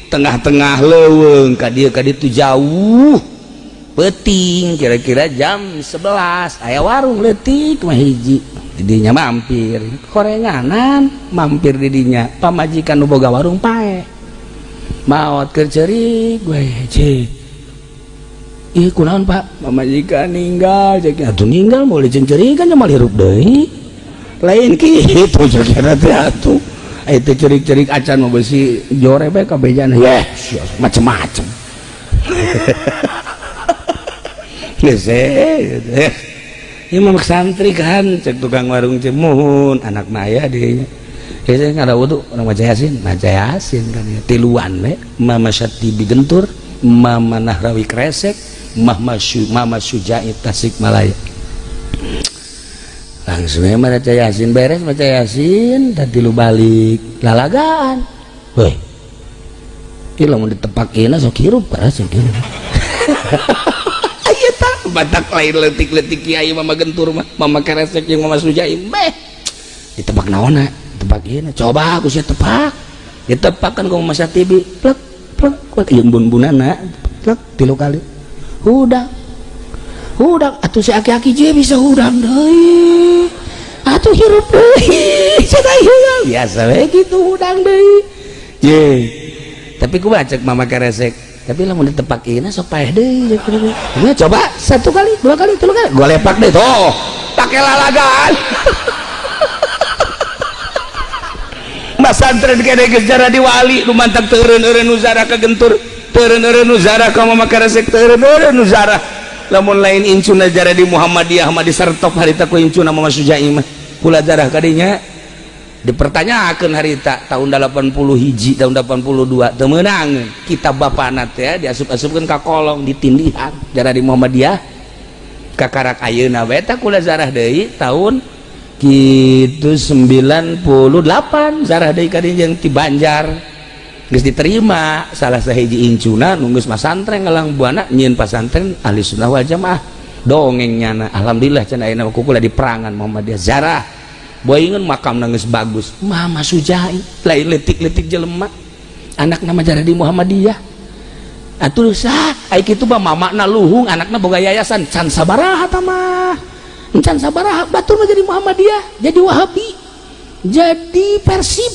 S1: tengah-tengah leuweung ka dieu tu jauh peuting kira-kira jam 11 aya warung leutik mah hiji didinya mampir korenganan mampir didinya pamajikan nu boga warung paeh maot keur ceurik we cek. Ih kunaon Pak? Pamajikan ninggal cek atuh ninggal moal dicencerikan nya moal hirup deui. Lain kitu cek teh atuh. Aya teh cerik-cerik acan mah beusi jore bae kabejana. Yeh, macem-macem. Geus eh. Ieu mah santri kan cek tukang warung cek muhun anak mah aya dieu nya. Geus ngada wudu urang maca Yasin kan ya. Tiluan we Mama Syatibi Gentur, Mama Nahrawi Kresek, Mama Sujai Tasikmalaya. Langsung aja maca Yasin beres maca Yasin tadi lu balik lalagaan. Woi. Ieu lamun ditepakeun sok hirup paras sok hirup. Aya tah batak lain leutik-leutik kiai Mama Gentur mah, Mama Kresek jeung Mama Sujai meh. Ditepak naonna? Tepakeun coba aku sia tepak. Ditepakan ku Mama Syatibi plek plek plek ieu bun-bunana plek tilu kali. Hudang hudang atuh si aki-aki je bisa hudang deui atuh hirup deui cenah hudang biasa we kitu hudang deui ye tapi kumaha cek Mama Keresek tapi lamun ditepakeun sok paeh deui ya coba satu kali dua kali tilu kali gua lepak deui tuh pake lalagaan masantren kene geus jadi wali nu mantak teu eureun-eureun nu zarah ka Gentur teureun-eureun nu zarah ka Mama Keresek teureun-eureun nu zarah lamun lain incuna jarah di Muhammadiyah mah disertop harita ku incuna Mama Sujai mah kula jarah kadinya dipertanyakeun harita tahun 81 tahun 82 teu meunang kitab bapana teh diasup-asupkeun ka kolong ditindihan jarah di Muhammadiyah kakarak ayeuna we tah kula zarah deui tahun Gitu 98 zarah deui ka dieu jeung ti Banjar geus diterima salah sahiji incuna nu geus masantren ngalang buana nyieun pasantren Ahli Sunnah wal Jamaah dongeng nyana. Alhamdulillah cenah ayeuna kukula di perangan Muhammadiyah zarah boingan makam geus bagus. Mama Sujai lain letik-letik jelema, anak nama jarah di Muhammadiyah atuh sah ai kitu mah. Mamana luhung, anakna boga yayasan, can sabaraha tah mah, can sabaraha batur mah jadi Muhammadiyah, jadi Wahabi, jadi Persib.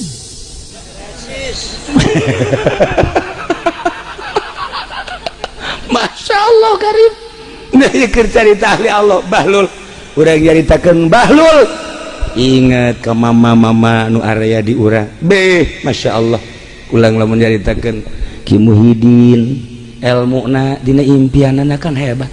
S1: Masya Allah Karim. Nah, keur carita ahli Allah Bahlul, urang nyaritakeun Bahlul, ingat ke mama-mama nu area di urang beh. Masya Allah, ulang lamun nyaritakeun Ki Muhyiddin, elmuna dina impianana kan hebat.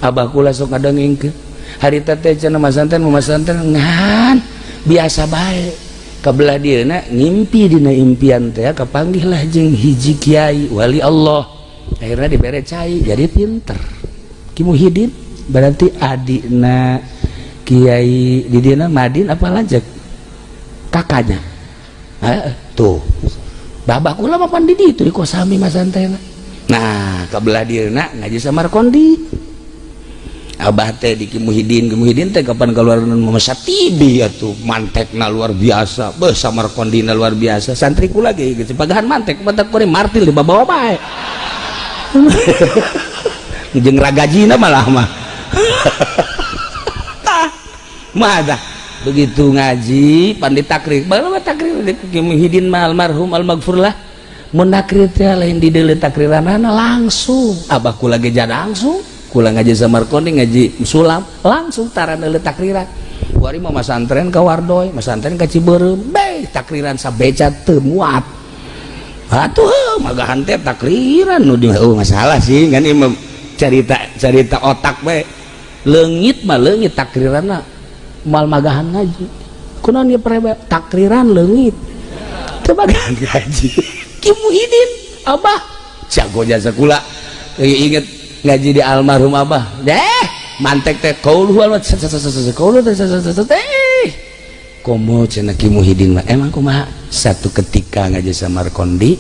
S1: Abah kula sok ngadongengkeun harita teh cenah masanten masanten ngan biasa bae kabelah dieuna ngimpi, dina impian teh kapanggihlah jeung hiji kiai wali Allah, akhirnya dibere cai jadi pinter. Ki Muhyiddin berarti adikna kiai di dina Madin apa lanjut kakaknya. Eh, tuh babak kula mah pan di ditu di Kosami masantena. Nah, kabelah dieuna ngaji Samarkondi abah teh di Ki Muhyiddin. Ki Muhyiddin teh kapan keluar Muhammad Satibi atuh mantekna luar biasa, beuh, Samarkondina luar biasa. Santri kula ge geus pagahan mantek mantek kuring martil dibawa bae jeung ragajina malah mah. Tah mah begitu ngaji pan ditakrir bae, takrir Ki Muhyiddin mah almarhum almaghfurlah, mun nakrir teh lain di deuleu takriranana, langsung. Abah kula ge langsung kula ngaji Samarkondi, ngaji sulam langsung tara neuleu takriran. Kuari mah masantren ka Wardoy, masantren ka Cibeureum, beh, takriran sabeca teu muat atuh magahan teh takriran nu di. Oh, masalah sih kan ieu carita carita otak bae. Leungit mah leungit takriranna, moal magahan ngaji. Kunaon ieu prebe takriran leungit teu magahan ngaji? Ki Muhyiddin abah jago jasa kula inget ngaji di almarhum abah deh, mantek teh qauluhu qauluhu teh komo cenah Ki Muhyiddin mah emang kumaha. Satu ketika ngaji Samarkondi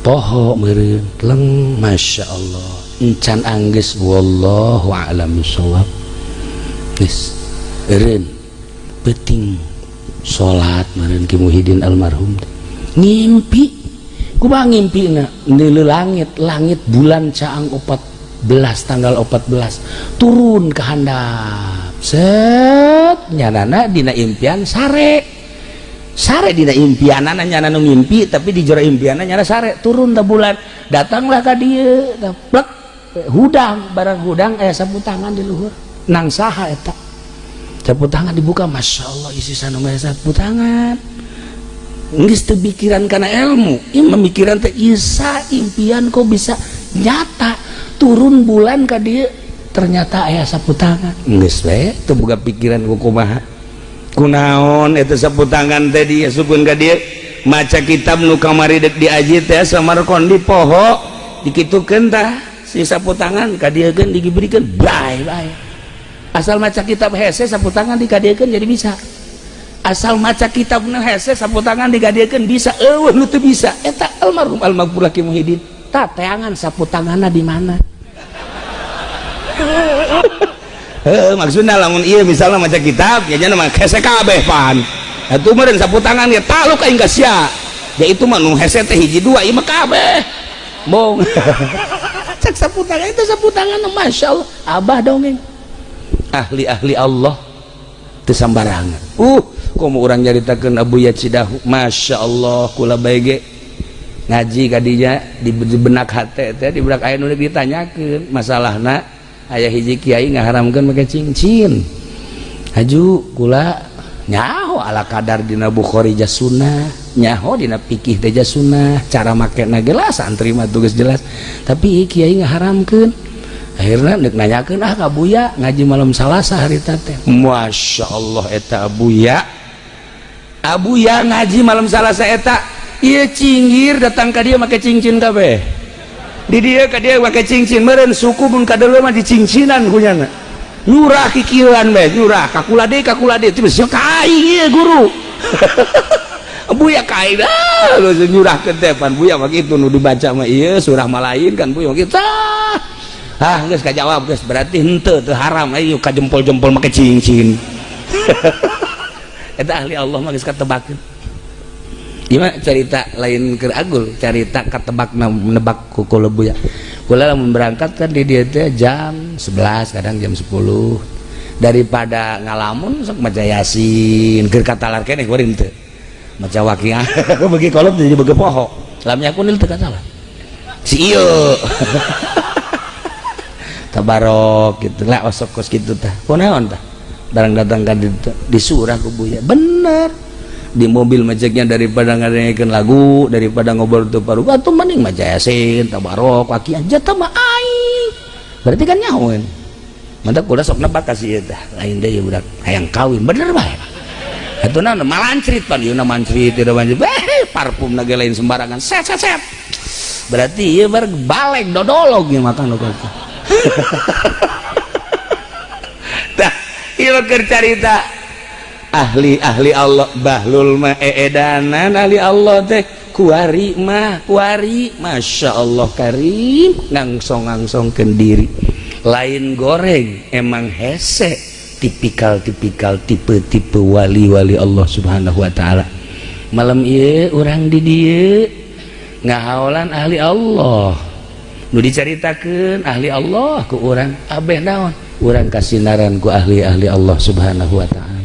S1: poho meureun leng, Masya Allah, encan anggeus, wallahu a'lam bishawab, geus eureun peuting salat meureun. Ki Muhyiddin almarhum ngimpi. Kumaha ngimpina? Neuleu langit, langit bulan caang 14, tanggal 14 turun ke handap set nyanana dina impian sare sare dina impianana nyana nu ngimpi, tapi di jero impianna nyana sare turun ta bulan, datanglah ka dieu plek hudang barang hudang aya sapu tangan di luhur. Nang saha eta sapu tangan? Dibuka, Masya Allah, isi sanu sapu tangan. Geus teu pikiran kana ilmu ieu, memikiran teh isa impian kok bisa nyata, turun bulan ka dieu ternyata aya sapu tangan. Geus we teu boga pikiran ku kumaha, kunaon eta sapu tangan teh diasupkeun ka dieu. Maca kitab nu kamari dek diaji teh Samarkondi poho, dikitukeun tah si sapu tangan ka dieu, diberikan bae bae. Asal maca kitab hese, sapu tangan dikadiekeun jadi bisa. Asal maca kitab nu hese, sapu tangan dikadiekeun bisa. Eueuh nu teu bisa eta almarhum almaghfurlah Ki Muhyiddin. Tah, teangan sapu tanganna di mana? Heuh, maksudna lamun ieu misalnya maca kitab ya nya mah hese kabeh pan atuh meureun sapu tangan ya taluk aing ka sia. Ya itu mah nu hese teh hiji dua, ieu mah kabeh bong. Cek sapu tangan itu sapu tangan, Masya Allah, abah dongeng ahli-ahli Allah teu sambarangan. Komo urang nyaritakeun Abu Yacidahu, Masya Allah, kula bae ge ngaji kadinya di benak hate teh, di benak aya nu ditanyakeun masalahna aya hiji kiai ngaharamkeun make cincin. Haju kula nyaho ala kadar dina Bukhari sunnah, nyaho dina fikih teh sunnah, cara makena ge lah santri mah tugas jelas, tapi kiai ngaharamkeun. Akhirnya nek nanyakeun ah ka Buya, ngaji malam Salasa harita teh. Masya Allah, eta Abuya, Abuya ngaji malam Salasa eta ieu cinggir datang ka dia make cincin kabeh. Di dia ka dia make cincin meureun suku mun kadeuleu mah dicincinan kunyana. Nyurah kikieuan bae, nyurah ka kula deui, ka kula deui, tiba sia ka aing ieu guru. Buya ka aing ah nyurahkeun teh pan Buya mah kitu, nu dibaca mah ieu surah mah lain kan Buya mah kitu. Ah, geus kajawab geus, berarti henteu teu haram, ayo ka jempol-jempol make cincin. Eta ahli Allah mah geus katebakeun. Gimana cerita lain keur agul, cerita katebak nebak ku kula Buya. Kula lamun berangkat kan di dieu teh jam 11, kadang jam 10. Daripada ngalamun sok maca Yasin, keur katalar keneh kuring teu. Maca Waqiah bagi kolot jadi bagi poho. Lam yakunil teu katalar. Si ieu. Tabarok gitu lah, osok kos kitu tah. Kunaon tah? Barang datang ka ditu disurah ku Buya. Bener. Di mobil macetnya daripada ngadengekeun lagu, daripada ngobrol teu paru, atuh mending maca Yasin, Tabarok, Waqiah, jatah mah aing. Berarti kan nyahoeun. Mantap kula sok nebak kasih ieu tah. Lain deui budak hayang kawin, bener bae. Atuh naon malancrit pan ieu mancrit tidak mancrit. Eh, parfum ge lain sembarangan. Set set set. Berarti ieu bar balek dodolog ieu makan nu kitu. Tah, ieu keur carita ahli-ahli Allah. Bahlul mah eedanan ahli Allah teh, kuari mah kuari, Masya Allah karim, ngangsong-ngangsongkeun diri lain goreng, emang hese tipikal-tipikal tipe-tipe wali-wali Allah Subhanahu wa ta'ala. Malam ieu urang di dieu ngahaolan ahli Allah, nu dicaritakeun ahli Allah ku urang abeh naon, urang kasinaran ku ahli-ahli Allah Subhanahu wa ta'ala.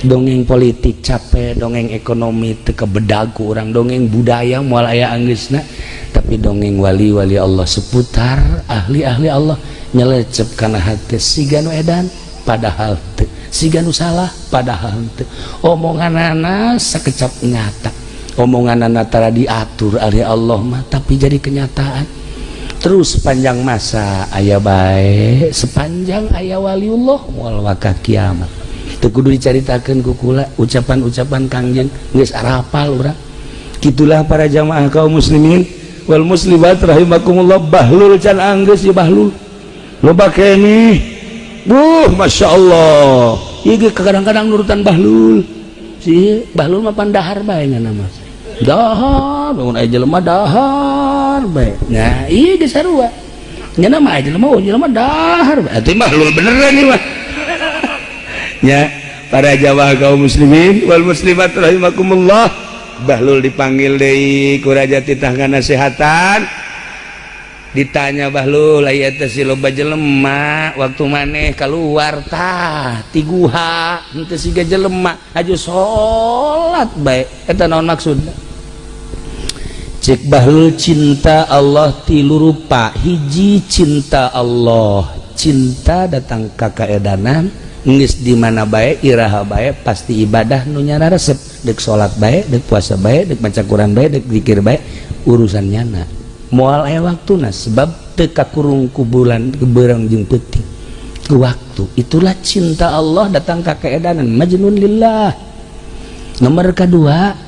S1: Dongeng politik capek, dongeng ekonomi teu kebedag ku urang, dongeng budaya moal aya anggeusna, tapi dongeng wali-wali Allah seputar ahli-ahli Allah nyelecep kana hati, siga nu edan padahal teu, siga nu salah padahal teu, omonganana sakecap nyata, omonganana tara diatur ahli Allah mah tapi jadi kenyataan terus sepanjang masa aya bae, sepanjang aya waliullah moal waka kiamat. Teu kudu dicaritakeun ku kula, ucapan-ucapan Kangjeng geus arapal urang. Kitulah para jamaah kaum muslimin wal muslimat rahimakumullah. Bahlul can anggeus ieu, bahlul loba keneh. Buh, Masya Allah, ieu ge kadang-kadang nurutan bahlul. Si bahlul mah pandahar bae ngana mah, dahar bangun aya jelema dahar bae. Nah, ieu ge sarua nya mah, aya jelema, oh, jelema dahar bae. Atuh bahlul beneran ieu mah ya. Para jamaah kaum muslimin wal muslimat rahimakumullah, bahlul dipanggil deui ku raja, titah ngasehatan. Ditanya bahlul, aya teh si loba jelema waktu maneh keluar tah ti guha henteu siga jelema, aju salat bae, eta naon maksudna? Cek bahlul, cinta Allah tilu rupa. Hiji, cinta Allah, cinta datang ka kaedanan, geus di mana bae, iraha bae, pasti ibadah nu nyana resep, dek salat bae, dek puasa bae, dek maca Quran bae, dek zikir bae, urusan nyana moal aya waktuna sebab teu kakurung ku bulan beurang jeung peuting ku waktu. Itulah cinta Allah datang ka keedanan, majnun lillah. Nomor kedua,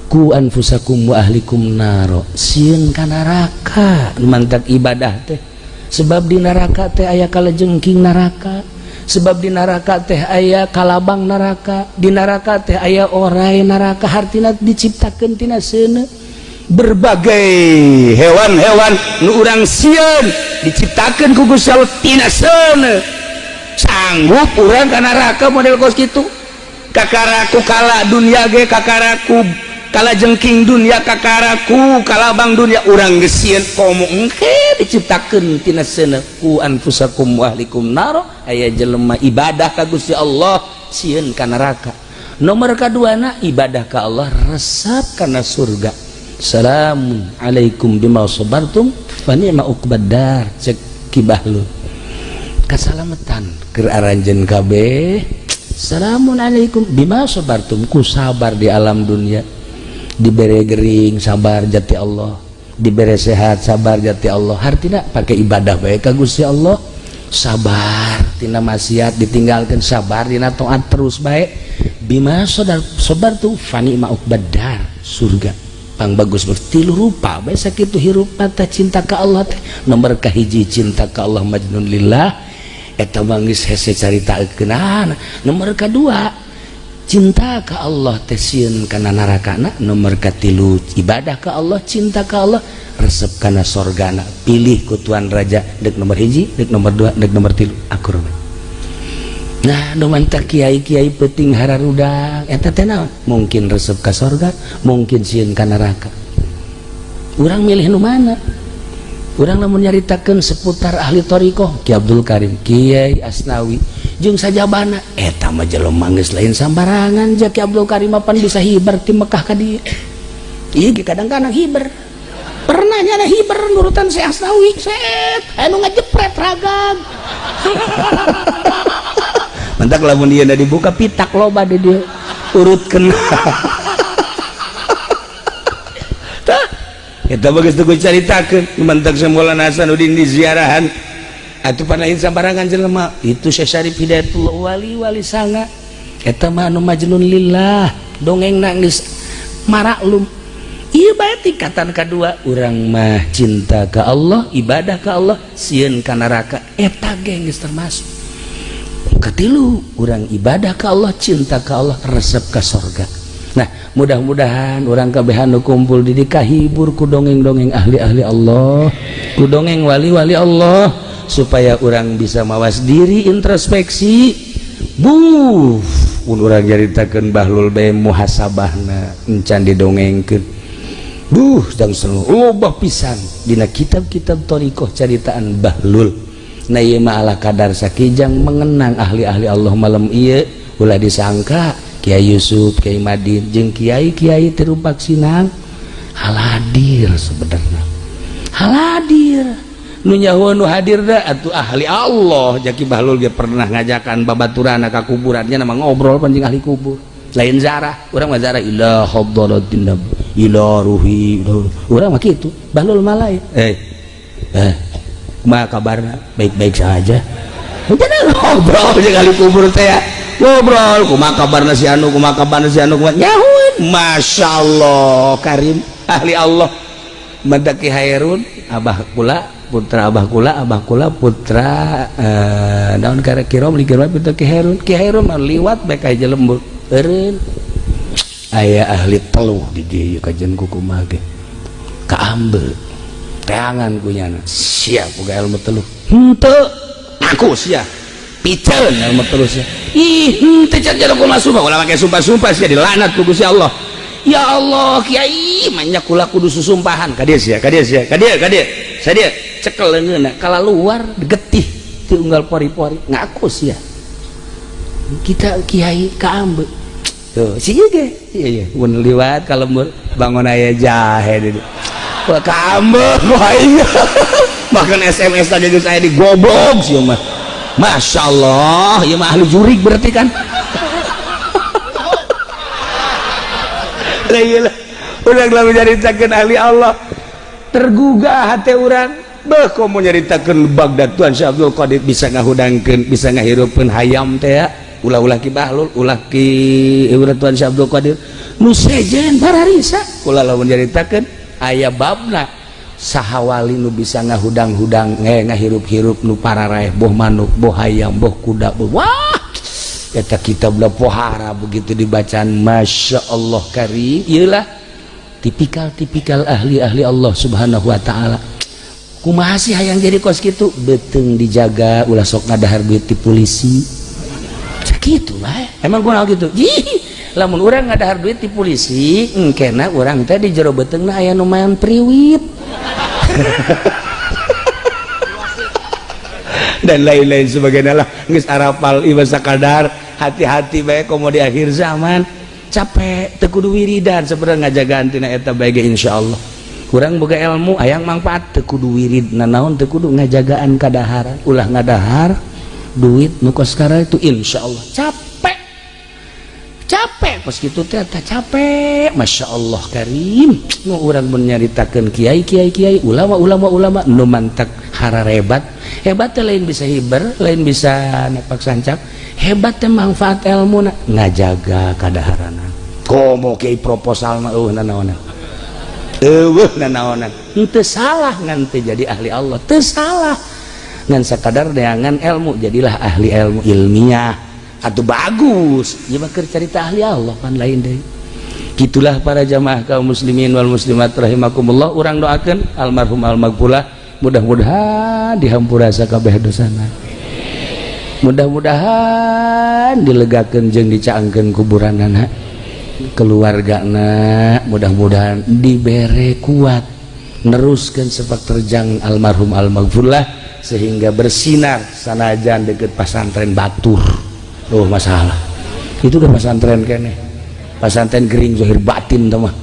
S1: qu anfusakum wa ahlikum naro, sieun ka neraka. Mantak ibadah teh, sebab di neraka teh aya kalajengking neraka, sebab di neraka teh aya kalabang neraka, di neraka teh aya orai neraka, hartina diciptakeun tina seuneu. Berbagai hewan-hewan nu urang sieun diciptakeun ku Gusti Allah tina seuneu. Sanggup urang ka neraka model kos kitu? Kakaraku kala dunia ge, kakaraku kala jengking dunia, kakaraku kalabang dunia urang geus sieun, komo engke diciptakeun tina seuneu. Qu anfusakum wa ahlikum naro. Aya jelema ibadah ka Gusti Allah sieun ka neraka. Nomor kaduana, ibadah ka Allah resep kana surga. Salamun alaikum bima sabartum fa ni'ma uqbad dar. Cek Ki Bahlul, kasalamatan keur aranjeun kabeh. Salamun alaikum bima sabartum, ku sabar di alam dunia. Dibere gering sabar jati Allah, dibere sehat sabar jati Allah, hartina pakai ibadah bae ka Gusti Allah, sabar tina maksiat ditinggalkan, sabar dina taat terus bae. Bima sabar tuh fani ma uqbad dar, surga pang bagus. Tilu rupa bae sakitu hirup teh cinta ka Allah teh. Nomor kahiji, cinta ka Allah majnun lillah. Eta mah geus hese caritakeunana. Nomor kedua, cinta ka Allah teh sieun kana narakana. Nomor katilu, ibadah ka Allah, cinta ka Allah, resep kana sorgana. Pilih ku Tuan Raja, dek nomor 1, dek nomor 2, dek nomor 3, akur. Nah, nu mantak kiai-kiai penting hararudang eta teh naon? Mungkin resep ka sorga, mungkin sieun ka neraka. Urang milih nu mana? Urang lamun nyaritakeun seputar ahli thariqah, Ki Abdul Karim, Kiai Asnawi jeung sajabana, eta mah jelema geus lain sambarangan. Ja Ki Abdul Karim pan bisa hiber ti Mekah ka dieu. Ieu ge kadang-kadang hiber. Pernah nyana hiber nurutan si Asnawi, set anu ngajepret ragag. Mantak lamun dia dibuka pitak loba di dia urutkeun. Tah, eta bagus tuh caritakeun. Mantak Maulana Hasanuddin di ziarahan atuh pan lain sambarangan jelema. Itu Syekh Syarif Hidayatullah wali-wali sanga. Eta mah anu majnun lillah, dongeng nangis maraklum. Ieu bae tingkatan kadua, urang mah cinta ka Allah, ibadah ka Allah, sieun ka neraka. Eta ge geus termasuk. Katilu, urang ibadah ka Allah, cinta ka Allah, resep ka sorga. Nah, mudah-mudahan urang kabehan nu kumpul di kahibur ku dongeng-dongeng ahli-ahli Allah, ku dongeng wali-wali Allah, supaya urang bisa mawas diri, introspeksi. Buh, mun urang nyaritakeun Bahlul bae muhasabahna encan didongengkeun. Buh, jang loba pisan dina kitab-kitab thariqah caritaan Bahlul. Nah, ieu mah ala kadar sakijang mengenang ahli-ahli Allah malam ieu. Ulah disangka Kiai Yusuf, Kiai Madin jeung kiai-kiai Tirumpak Sinang hadir sebenarnya. Hadir nu nyaho nu hadir da atuh ahli Allah. Jaki Bahlul ge pernah ngajakan babaturana ka kuburannya, nama ngobrol panjing ahli kubur. Lain zarah, urang mah zarah ila hadratin nabi, ila ruhi, urang mah kitu. Bahlul mah lain. Kumaha kabarna? Baik-baik saja. Udah ngobrol jeung ahli kubur teh ya. Ngobrol kumaha kabarna si anu, kumaha kabarna si anu, kumaha nyahueun. Masya Allah Karim ahli Allah. Mandaki Hairun abah kula putra abah kula, abah kula putra daun kare kirom likir putra Ki Hairun. Ki Hairun mah liwat bae ka lembur. Eureun aya ahli teluh di dieu kajian kumaha ge. Kaambe teangan kunyana siap boga ilmu teluh. Henteu aku sia piceun ilmu teluh sia. Ih, henteu can jero kumaha sumpah, ulah make sumpah-sumpah sia dilanat ku Gusti Allah. Ya Allah kiai manya kula kudu susumpahan ka dieu sia, ka dieu sia, ka dieu, ka dieu. Sadia cekel leungeunna kalaluar getih ti unggal pori-pori ngaku sia. Kita kiai kaambe. Tuh, si ieu ge, ieu ye mun liwat ka lembur bangun aya jahe di dieu. Wah, kaambe aing. Bahkan SMS aja geus aya di goblok sih mah. Masya Allah, ieu mah ahli jurik berarti kan. Lah ieu lah, urang lamun nyaritakeun ahli Allah tergugah hati urang. Beuh komo nyaritakeun Baghdad Tuan Syekh Abdul Qadir bisa ngahudangkeun, bisa ngahirupkeun hayam teh ya. Ulah-ulah Ki Bahlul, ulah Ki Tuan Syekh Abdul Qadir. Nu sejen pararisa kula lamun nyaritakeun aya babna saha wali nu bisa ngahudang-hudang ngahirup-hirup nu pararaeh boh manuk, boh hayam, boh kuda, boh wah eta kitab pohara begitu dibacaan Masya Allah Karim. Iyalah tipikal-tipikal ahli-ahli Allah Subhanahu wa ta'ala. Kumaha sih hayang jadi kos kitu, beuteung dijaga ulah sok ngadahar duit ti polisi. Sakitu bae emang kunaon kitu. Lamun urang ngadahar duit ti polisi engkena urang teh di jero beuteungna aya nu mayan priwit dan lain-lain sebagainya lah. Geus arapal ieu sakadar hati-hati bae komo di akhir zaman capek teu kudu wiridan sebenarnya ngajagaan tina eta bae ge insyaallah. Kurang boga ilmu hayang manfaat teu kudu wirid nanaon, teu kudu ngajagaan kadaharan, ulah ngadahar duit nu kos itu insyaallah capek capek pas gitu teh capek. Masya Allah Karim nu urang mun nyaritakeun kiai kiai kiai ulama ulama ulama nu mantak hararebat hebat teh lain bisa hiber, lain bisa nepak sancak, hebat teh manfaat ilmu ngajaga kadaharana. Komo kiai proposal mah eueuh nanaonan, eueuh nanaonan, henteu salah ngan teu jadi ahli Allah, teu salah. Ngan sakadar neangan ilmu, jadilah ahli ilmu ilmiah atau bagus. Ieu mah keur carita ahli Allah pan lain deui. Gitulah para jamaah kaum muslimin wal muslimat rahimakumullah. Urang doakeun almarhum almaghfurlah, mudah-mudahan dihampura sakabeh dosana, mudah-mudahan dilegakeun jeung dicaangkeun kuburanana, keluargana mudah-mudahan dibere kuat neruskan sepak terjang almarhum almaghfurlah sehingga bersinar sanajan deket pasantren batur. Oh, masalah itu udah pesantren kene, pesantren gering zahir batin mah.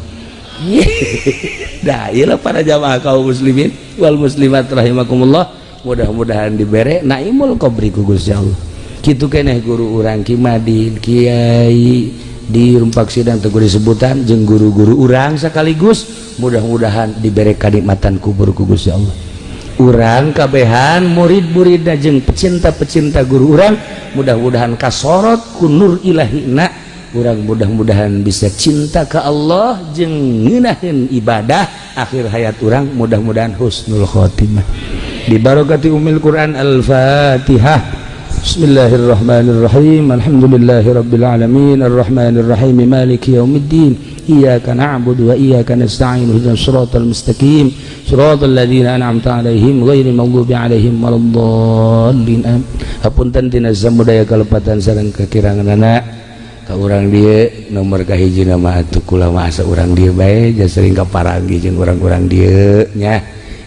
S1: Nah, iyalah para jamaah kaum muslimin wal muslimat rahimakumullah, mudah-mudahan dibere naimul qabri ku Gusti Allah. Kitu keneh guru urang Ki Madin, kiai di Rumpak Sidang teguh disebutan, jeung guru-guru urang sekaligus, mudah-mudahan dibere kanikmatan kubur ku Gusti Allah. Urang kabehan murid-murid jeung pecinta-pecinta guru urang mudah-mudahan kasorot ku nur ilahina. Urang mudah-mudahan bisa cinta ke Allah jeung ngeunaheun ibadah. Akhir hayat urang mudah-mudahan husnul khotimah di barokati umil Quran. Al-Fatihah. Bismillahirrahmanirrahim. Alhamdulillahirabbil alamin, arrahmanirrahim, maliki yaumiddin. Iyyaka na'budu wa iyyaka nasta'in. Ihdinas siratal mustaqim, siratal ladzina an'amta 'alaihim, ghairil maghdubi 'alaihim waladdallin. Hapunten tina samudaya kalepatan sareng kekiranganana ka urang dieu. Nomor kahiji nama atuh kula mah asa urang dieu bae, ja sering kaparanggi jeung urang-urang dieu nya,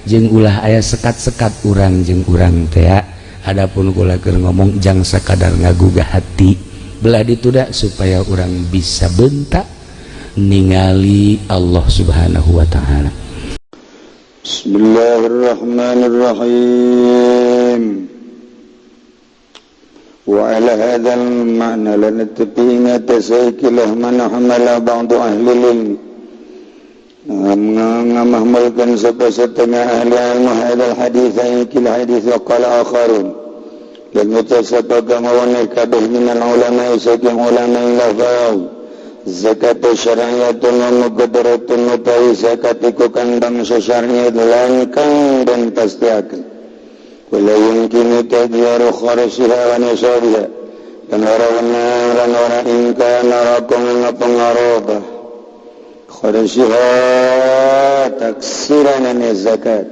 S1: jeung ulah aya sekat-sekat urang jeung urang teh. Adapun kula keur ngomong jang sakadar ngagugah hati belah dituda supaya orang bisa bentak ningali Allah Subhanahu wa taala.
S3: Bismillahirrahmanirrahim. وعلى هذا المعنى لنتبين تسيكله من حمل بعض أهل العلم ngamahmalkan sapa setengah ahli ilmu هذا الحديث ikil hadis. وقال آخرون lan sapa kang kabeh من العلماء saking ulama lafaz zakat syar'iyyatun wa muqaddaratun, utawi zakat iku kang bangsa syar'i lan kang den pastiakeun. Wala yumkinu tadyaru kharsiha wa nisabiha, lan ora wenang lan ora ingkang nara ngapengaruh kharsiha taksiran zakat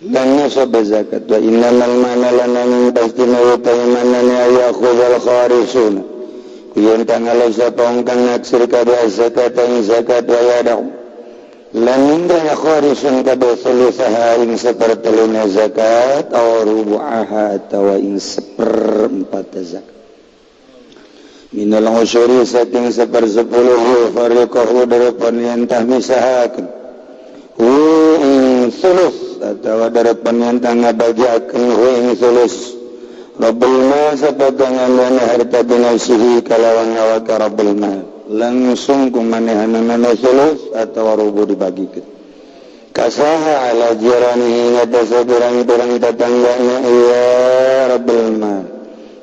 S3: lan nisab zakat. Wa innamal ma'na lan nanging pasti utawi manane ayakhudhal kharisuna yen kang alai sapa kang naksir kabeh zakat ing zakat, wa yadau lan ninggal kharisun kabeh sulusaha ing seperteluna zakat, aw rubu'aha atawa ing seperempat zakat, minal usyuri saking sepersepuluh, fariqahu darapan yang tah misahakeun hu ing sulus atawa darapan yang tah ngabagiakeun hu ing sulus Rabbul mal sapa kang harta binafsihi kalawan awak Rabbul mal, langsung kumanehanana sulus atawa rubu dibagikeun kasaha ala jiranihi ngatas pirang-pirang tetanggana iya Rabbul mal,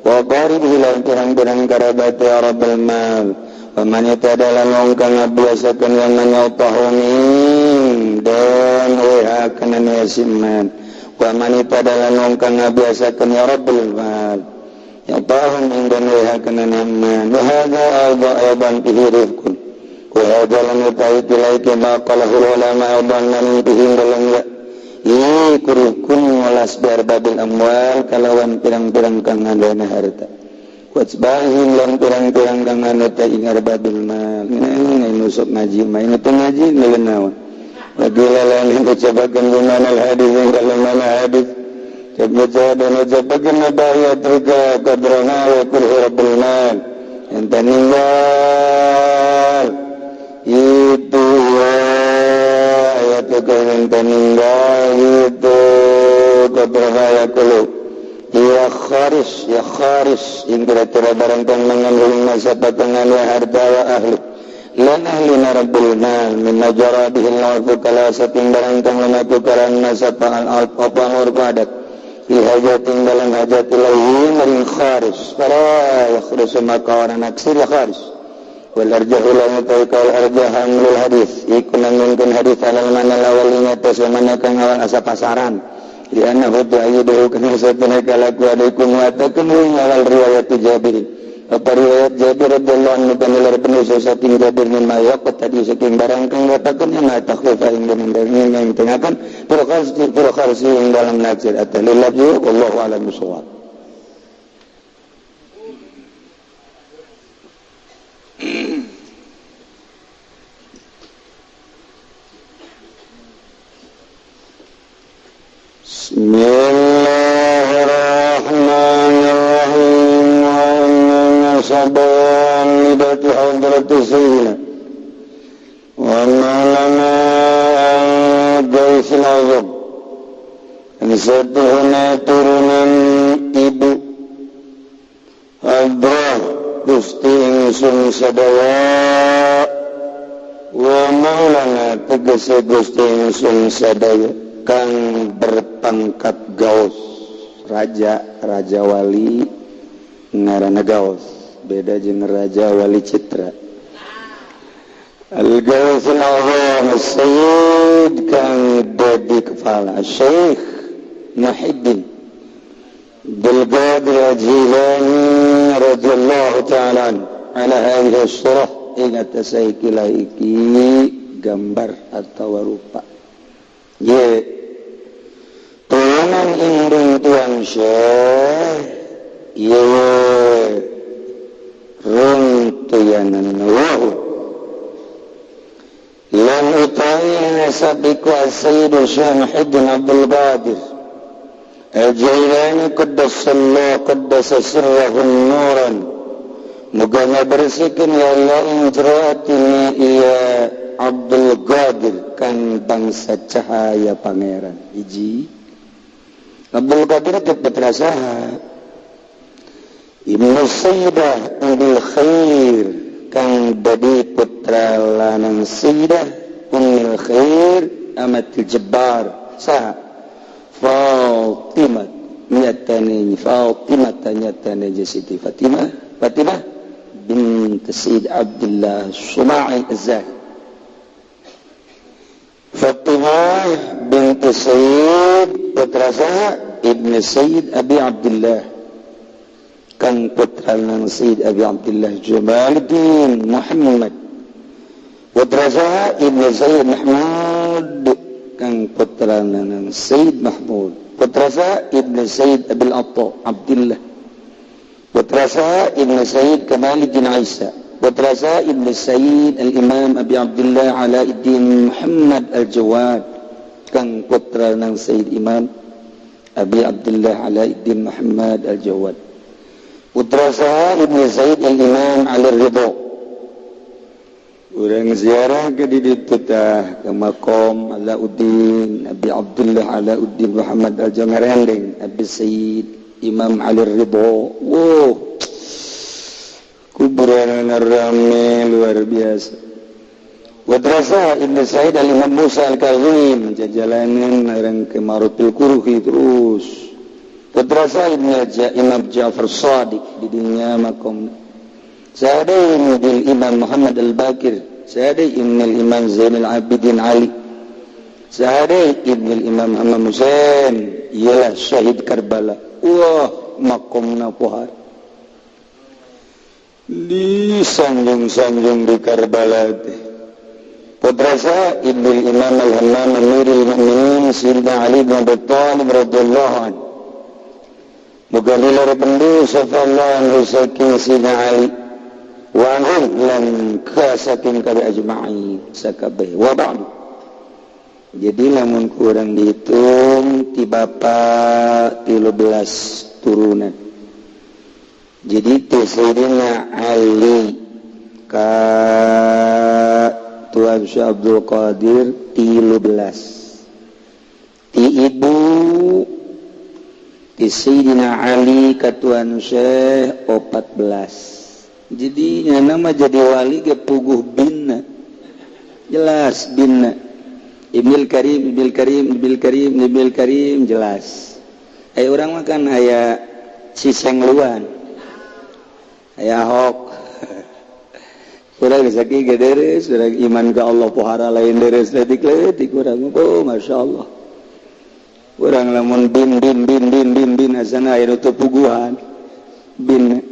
S3: wa qaribihi lan pirang-pirang kerabat ya Rabbul mal, wa man adalah wong kang ngabiasakeun yang manyautahum dan wa kana yasiman, wa man adalah wong kang ngabiasakeun ya Rabbul mal yatahum dan wa kana man. Wa hadza aidan fihi rifqun. Wa hadza lam yuta'i ilaika ma qalahu ulama aidan man fihi dalam ya iku rifqun walas biarbabil amwal kalawan pirang-pirang kang ngadana harta, watsbahim lan pirang-pirang kang nganut ing arbabil mal. Ini nusuk ngaji mah ini teh ngaji naon lagi lalan yang cobakan gimana hadis yang kalau mana hadis coba dan cobakan bahaya terka kadrana wa kulhu rabbul mal yang meninggal itu ya ayat yang meninggal itu kadrana ya kulhu ya kharis ya kharis ing kira-kira barang kang mangan masa patangan wa harta wa ahli lan ahli rabbul mal min najara bihi al-arfu kala saking barang kang lumaku karang masa al alf apa urfu adat fi hajatin dalam hajat ilahi maring kharis fala yakhrusu maka orang naksir ya kharis. Wal arjahu lan kaul arjah hamlul hadis iku nangungkeun hadis alal mana lawal ingat mana kang awal asa pasaran. Di annahu tu'ayyiduhu kana satuna kalakuan iku nguatakeun awal riwayat Jabir. Apa riwayat Jabir radhiyallahu anhu panilar penuh saking Jabir mimma yaqat tadi saking barang kang nguatakeun ma takhfifa ing den tengakan fil kharsi ing dalam naksir atalil lafzi wallahu a'lam bissawab. Bismillahirrahmanirrahim. Wa inna saban libati hadrati sayyidina wa maulana al-Gausil Azam. Satuhuna turunan ibu Hadrah Gusti ingsun sadaya wa maulana tegese Gusti ingsun sadaya kang berpangkat gaus, raja, raja wali ngaranna gaus, beda jeung raja wali citra. Al-Gaus al-Azam Sayyid kang dadi kepala Syekh Muhyiddin Abdul Qadir Al-Jilani radhiyallahu ta'ala ala hadhihi surah ingat saiki iki gambar atau rupa. Ye turunan indung tuan Syekh ye runtuyanan lahu lan utawi nasab iku Sayyid Syekh Muhyiddin Abdul Qadir Al-Jailani qaddasallahu qaddasa sirrahu nuran. Muga ngabersihkeun ya Allah ing jero atine ieu Abdul Qadir kan bangsa cahaya pangeran. Hiji Abdul Qadir teh putra saha? Ibnu Sayyidah Ummul Khair kang dadi putra lanang Sayyidah Ummul Khair Amatul Jabbar saha? Fatimah nyatane Fatimah nyatane Siti Fatimah Fatimah bint Sayyid Abdullah Suma'i Az-Zahid. Fatimah bint Sayyid putra saha? Ibn Sayyid Abi Abdullah kang putra nang Sayyid Abi Abdullah Jamaluddin Muhammad. Putra saha? Ibn Sayyid Mahmud kang putra nang Sayyid Mahmud. Putra saha? Ibn Sayyid Abil Atta Abdullah. Putra saha? Ibn Sayyid Kamaluddin Isa. Putra saha? Ibn Sayyid Al-Imam Abi Abdullah Alauddin Muhammad Al-Jawad kang putra nang Sayyid Imam Abi Abdullah Alauddin Muhammad Al-Jawad. Putra saha? Ibn Sayyid Al-Imam Ali Ridho. Urang ziarah ke di ditu tah ke makom Alauddin Abi Abdullah Alauddin Muhammad Al-Jawad Abi Sayyid Imam Ali Ridho. Wow, kuburan rame luar biasa. Wadrasa Ibn Said Al-Imam Musa Al-Kazim jajalanan orang ke Marutil Kuruhi terus. Wadrasa Ibn Imam Ja'far Sadiq di dunia makom. Sa'adai Ibn Imam Muhammad Al-Bakir, Sa'adai Ibn Imam Zain Al-Abidin Ali, Sa'adai Ibn Imam Muhammad Hussein, ialah syahid Karbala. Wah, makomna pohar disanjung-sanjung di Karbala teh. Putra saha? Ibnu Imam Al-Hammam Amirul Mukminin Sayyidina Ali bin Abi Thalib radhiyallahu anhu. Muga lilar pendu sallallahu anhu saking Sayyidina Ali wa anhum lan ka saking kabeh ajma'in sakabeh wa ba'du. Jadi lamun kurang dihitung ti bapa 13 turunan. Jadi ti Sayyidina Ali ka Tuan Syekh Abdul Qadir 13, ti ibu ti Sayyidina Ali ka Tuan Syekh 14. Jadi nama jadi wali ge puguh binna, jelas binna Ibnul Karim, Ibnul Karim, Ibnul Karim, Ibnul Karim, jelas. Aya urang mah kan aya Cisengluan, aya Ahok. Urang geus sakieu ge deres, urang iman ka Allah pohara lain deres leutik-leutik urang. Oh, Masya Allah. Urang lamun bin bin bin bin bin bin asana aya nu teu puguhan bin,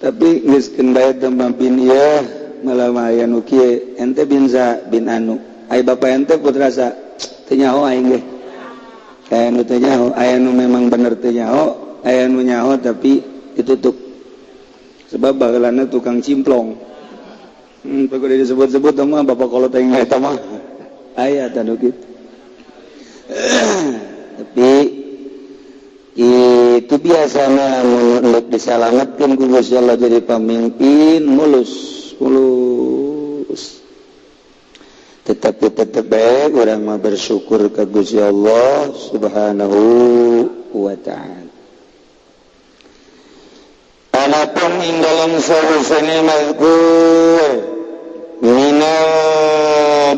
S3: tapi geus keun bae teh mah bin ieu. Malah mah aya nu kieu, ente bin sa bin anu, ai bapa ente putra sa? Teu nyaho aing ge. Aya nu teu nyaho, aya nu memang bener teu nyaho, aya nu nyaho tapi ditutup sebab baheulana tukang cimplong. Pokoknya disebut-sebut mah bapak kolot aing eta mah aya tah nu kitu. Tapi itu biasanya mun disalamatkan ku Gusti Allah jadi pemimpin, mulus mulus. Tetapi tetap baik orang mah bersyukur ke Gusti Allah Subhanahu wa Ta'ala. Adapun ing dalam sawisane mazkur minal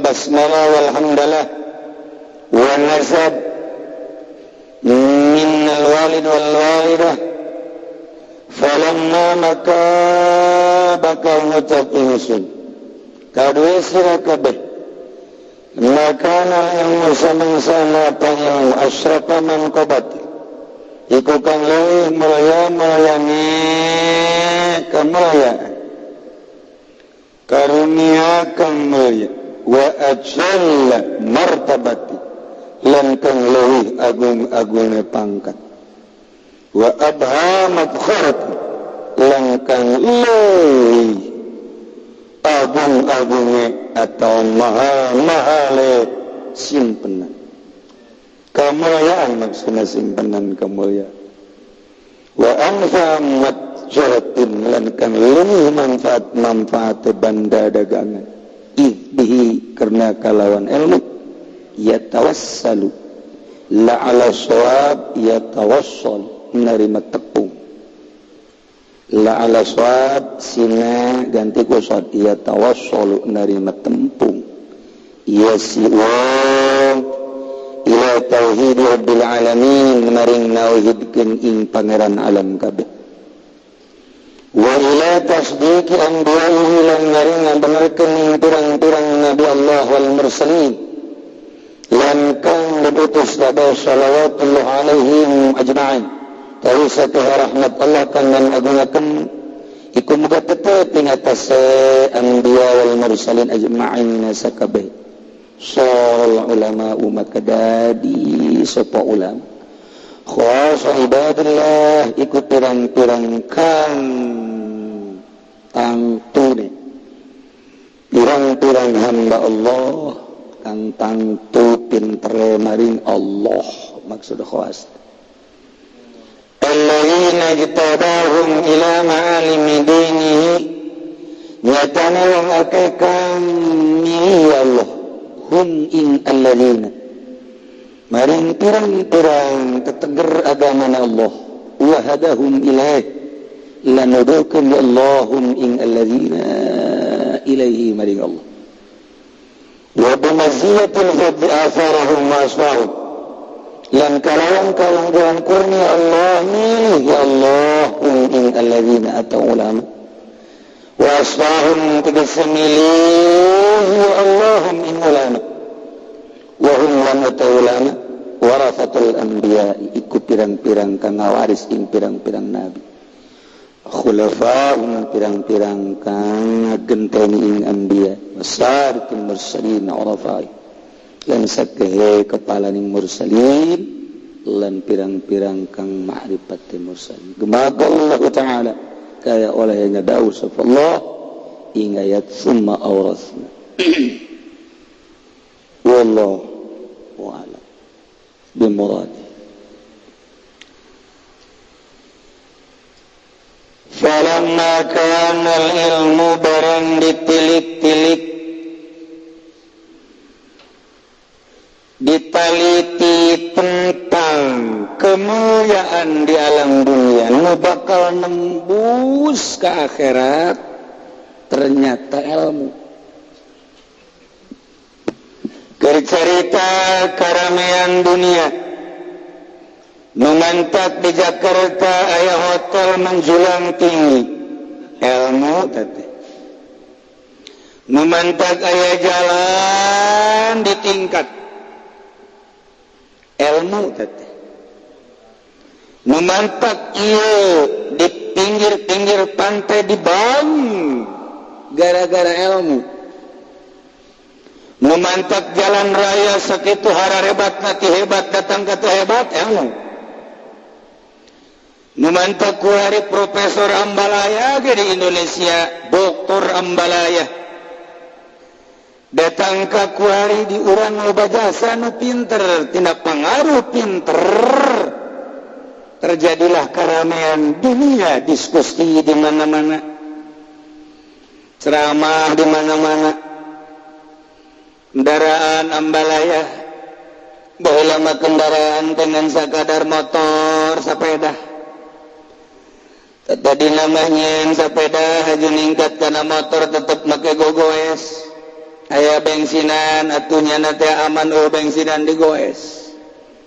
S3: basmalah wal hamdalah wan nasab min al walid wal walidah, falamma maka bakal ngucap ingsun kadue sira kabeh, makana yang samangsana apa yang asrafa manqabati iku kang leuwih mulya mulyane kemuliaan karunia kang mulia, wa ajalla martabati lan kang leuwih agung-agunge pangkat, wa abha mafkharati lan kang leuwih agung-agunge atau maha mahale simpenan kemuliaan, maksudnya simpenan kemuliaan, wa anfa matjaratin lan kang leuwih manfaat manfaat banda dagangan, bihi karena kalawan ilmu, yatawassalu la ala shawab yatawassal menerima tepung la ala shawab sina ganti ku shad yatawassalu menerima tempung ya si wong ila tauhid rabbil alamin maring nauhidkeun ing Pangeran alam kabeh, wa ila tasdiqi anbiya'ihi lan maring ngabenerkeun ing pirang-pirang nabi Allah, wal mursalin lan kang diutus kabeh, salawatullah alaihim ajma'in, tawi sakehe rahmat Allah kang agungaken iku muga tetep ing atase anbiya wal mursalin ajma'in sakabeh. Sal ulama maka dadi sapa ulama khas ibadillah iku pirang-pirang kang tangtune pirang-pirang hamba Allah kang tangtu pintere maring Allah, maksud khawas alladzina ijtabahum ila ma'alimi dinihi nyatane wong akeh kang milih Allah hum ing alladzina maring pirang-pirang teteger agama Allah, wa hadahum ilaih lan nudukeun Allahum ing alladzina ilaihi maring Allah, wa bimaziyatil fadli atharahum wa asfahum lan kalawan kalangguan kurnia Allah milih ya Allah hum ing alladzina atau ulama, wa asfahum tegese milih ya Allahum ing ulama, wa hum lan atau ulama warasatul anbiya iku pirang-pirang kang ngawaris ing pirang-pirang nabi, khulafaun pirang-pirang kang ngagenteni ing anbiya, wasaratul mursalin urafai lan sakehe kepala ning mursalin lan pirang-pirang kang ma'rifat mursalin. Kama Allah Ta'ala kaya oleh dawuh sapa Allah ing ayat summa awrasna. Wallahu a'lam bimuradi. Falamma kana al-ilmu barang ditilik-tilik ditaliti tentang kemuliaan di alam dunia nu bakal nembus ke akhirat, ternyata ilmu. Bercerita keramaian dunia memantak di Jakarta aya hotel menjulang tinggi, ilmu tadi memantak aya jalan di tingkat. Ilmu teh nu mantak ieu di pinggir-pinggir pantai dibangun gara-gara ilmu. Nu mantak jalan raya sakitu hararebat nanti hebat datang ke hebat ilmu. Nu mantak kuari Profesor Ambalaya ge di Indonesia, Doktor Ambalaya datang ke kuari di urang loba jasa nu pinter, tina pengaruh pinter terjadilah keramaian dunia, diskusi di mana-mana, ceramah di mana-mana, kendaraan Ambalaya. Baheula mah kendaraan dengan sakadar motor, sepeda. Tadi namanya sepeda haju ningkat karena motor tetep make gogoes, aya bensinan atunya teh aman. Oh, bensinan di goes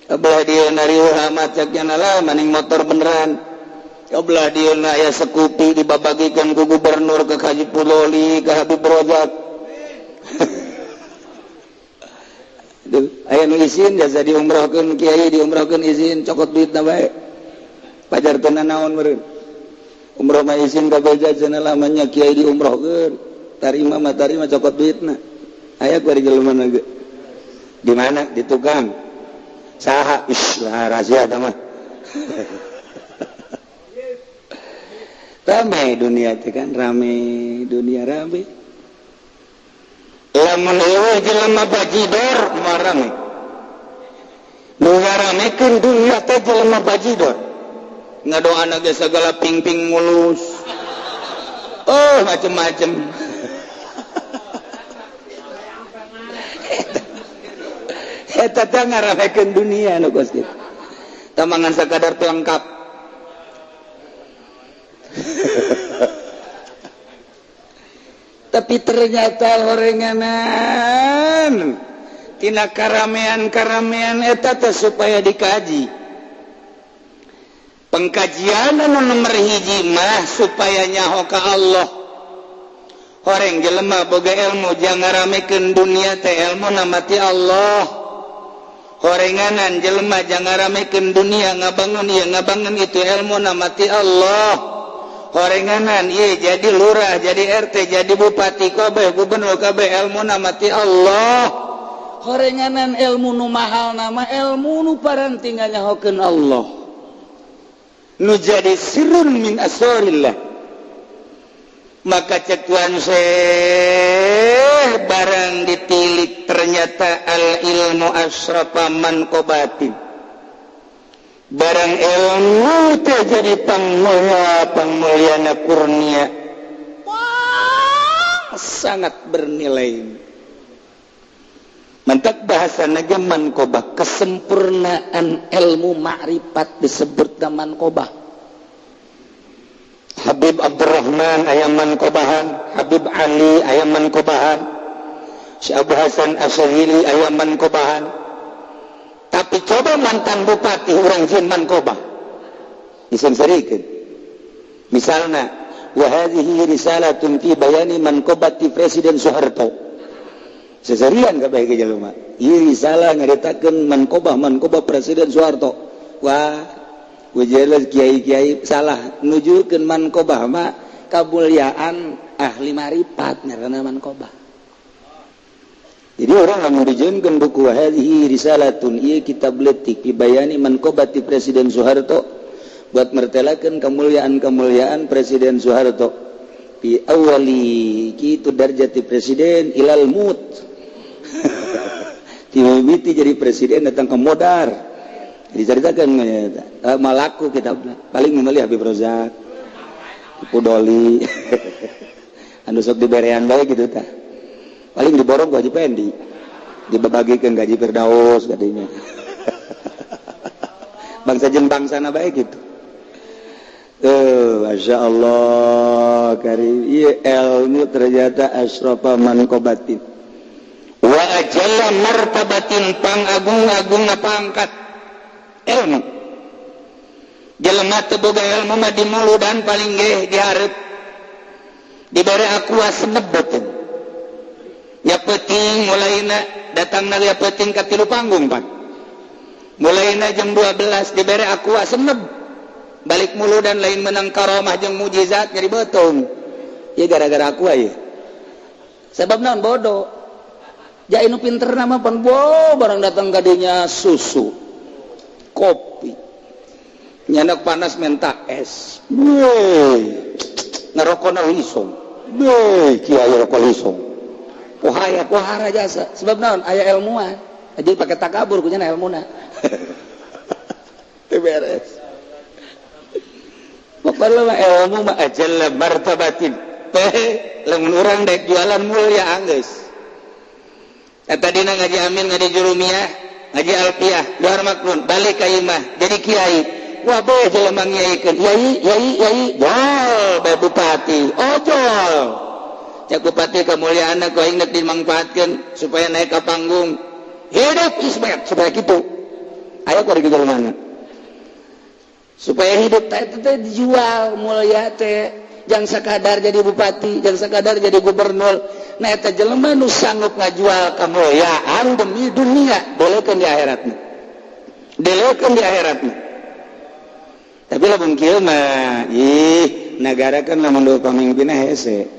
S3: belah dia riuh amat ceknya lah, maning motor beneran. Belah dia aya Scoopy dibabagikan ku gubernur ke Haji Puloli, ke Habib Rojak. Duh, aya nu izin jasa diumrohkeun, kiai diumrohkeun izin cokot duit na bae pajar teu naon meureun. Umroh mah izin kabeh cenah lamanya kiai diumrohkeun, tarima mah tarima, cokot duitna. Aya ku ari jelema ge di mana di tukang saha. Ih lah, rahasia eta mah. Rame dunia teh kan, rame dunia, rame. Lamun eueuh jelema bajidor mah rame. Nu ngaramekeun dunia teh jelema bajidor, ngadoana ge segala ping-ping mulus, oh, macem-macem. Eta teh ngaramekeun dunia nu kos kitu, tamangan sakadar pelengkap. Tapi ternyata horenganan tina karamean-karamean eta teh supaya dikaji. Pengkajian anu nomor hiji mah supaya nyaho ka Allah. Horeng jelema boga ilmu jangan ngaramekeun dunia teh, ilmu namati Allah. Horenganan jelema jangan ngaramekeun dunia, ngabangun ieu ngabangun itu, ilmu namati Allah. Horenganan ieu jadi lurah, jadi RT, jadi bupati kabeh, gubernur kabeh, ilmu namati Allah. Horenganan ilmu nu mahal nama ilmu nu paranti nganyahokeun Allah, nu jadi sirrun min asrorillah. Maka cek Tuan Syekh, barang ditilik ternyata al ilmu asrafa manqobatin, barang ilmu teh jadi pangmulia pangmuliana kurnia. Wah, sangat bernilai. Mantak bahasa naga manqobah, kesempurnaan ilmu ma'rifat disebut manqobah. Habib Abdurrahman aya manqobahan, Habib Ali aya manqobahan, Syekh Abu Hasan Asyadzili aya manqobahan. Tapi coba mantan bupati urang jieun manqobah disenserikeun. Misalna, wa hadhihi risalatun fi bayani manqobati Presiden Soeharto. Seserian kabeh ge jelema. Ieu risalah nyaritakeun manqobah-manqobah Presiden Soeharto. Wah, jelas kiai-kiai salah nujukeun manqobah mah kamuliaan ahli marifat ngaranna manqobah. Jadi orang lamun dijieunkeun buku hadhihi risalatun, ieu kitab leutik dibayani manqobati Presiden Soeharto, buat mertelakeun kemuliaan-kemuliaan Presiden Soeharto fi awali kitu darjati presiden ilal mut. Timimiti jadi presiden datang ke modar diceritakan malaku kita paling membeli Habib Rozak Pudoli anu sok diberean bae gitu tah, paling diborong ku Haji Pendi, dibagikan gaji Firdaus katanya. Bangsa jeung bangsana bae gitu. Masya Allah karim. Ieu ilmu ternyata asrafa manqobatin wa ajalla martabatin, pang agung-agung pangkat ilmu. Jelema teu boga ilmu mah di muludan paling ge dihareup, dibere aqua senebeteun ya. Peuting mulaina datang na ya, peuting ka tilu panggung pan.
S1: Mulai jam 12 dibere Aqua seneb balik mulu dan lain menang karomah jeung mujizat, nyeri beuteung ya gara-gara Aqua ya. Sebab naon? Bodoh. Ja nu pinter nama pan bo barang datang kadinya susu kopi, nyanak panas minta es. Weh, ngerokok lisong. Weh, kiai rokok lisong pohaya pohara jasa. Sebab naon? Aya ilmuwan jadi pakai takabur kunya ilmuna. Teu beres. Pokoknya mah ilmu mah ajalla martabatin teh. Lamun urang dek jualan mulia, anggeus. Eta dina ngaji Amin, ngaji Jurumiyah, ngaji Alfiyah, luar maklun, balik ka imah jadi kiai. Wah, bae jelema ngiaikeun yai yai yai, jol bae bupati ojol. Cak bupati, kemuliaan ku aing nek dimanfaatkeun supaya naik ke panggung, hidup Ismet, supaya kitu aya ku di mana supaya hidup teh. Itu teh dijual mulia teh, jangan sekadar jadi bupati, jangan sekadar jadi gubernur. Nah, eta jelema nu sanggup ngajual kemuliaan demi dunia, bolehkan di akhiratnya, bolehkan di akhiratnya. Tapi lamun kieu mah, ih, negara kan lamun dua pemimpinna hese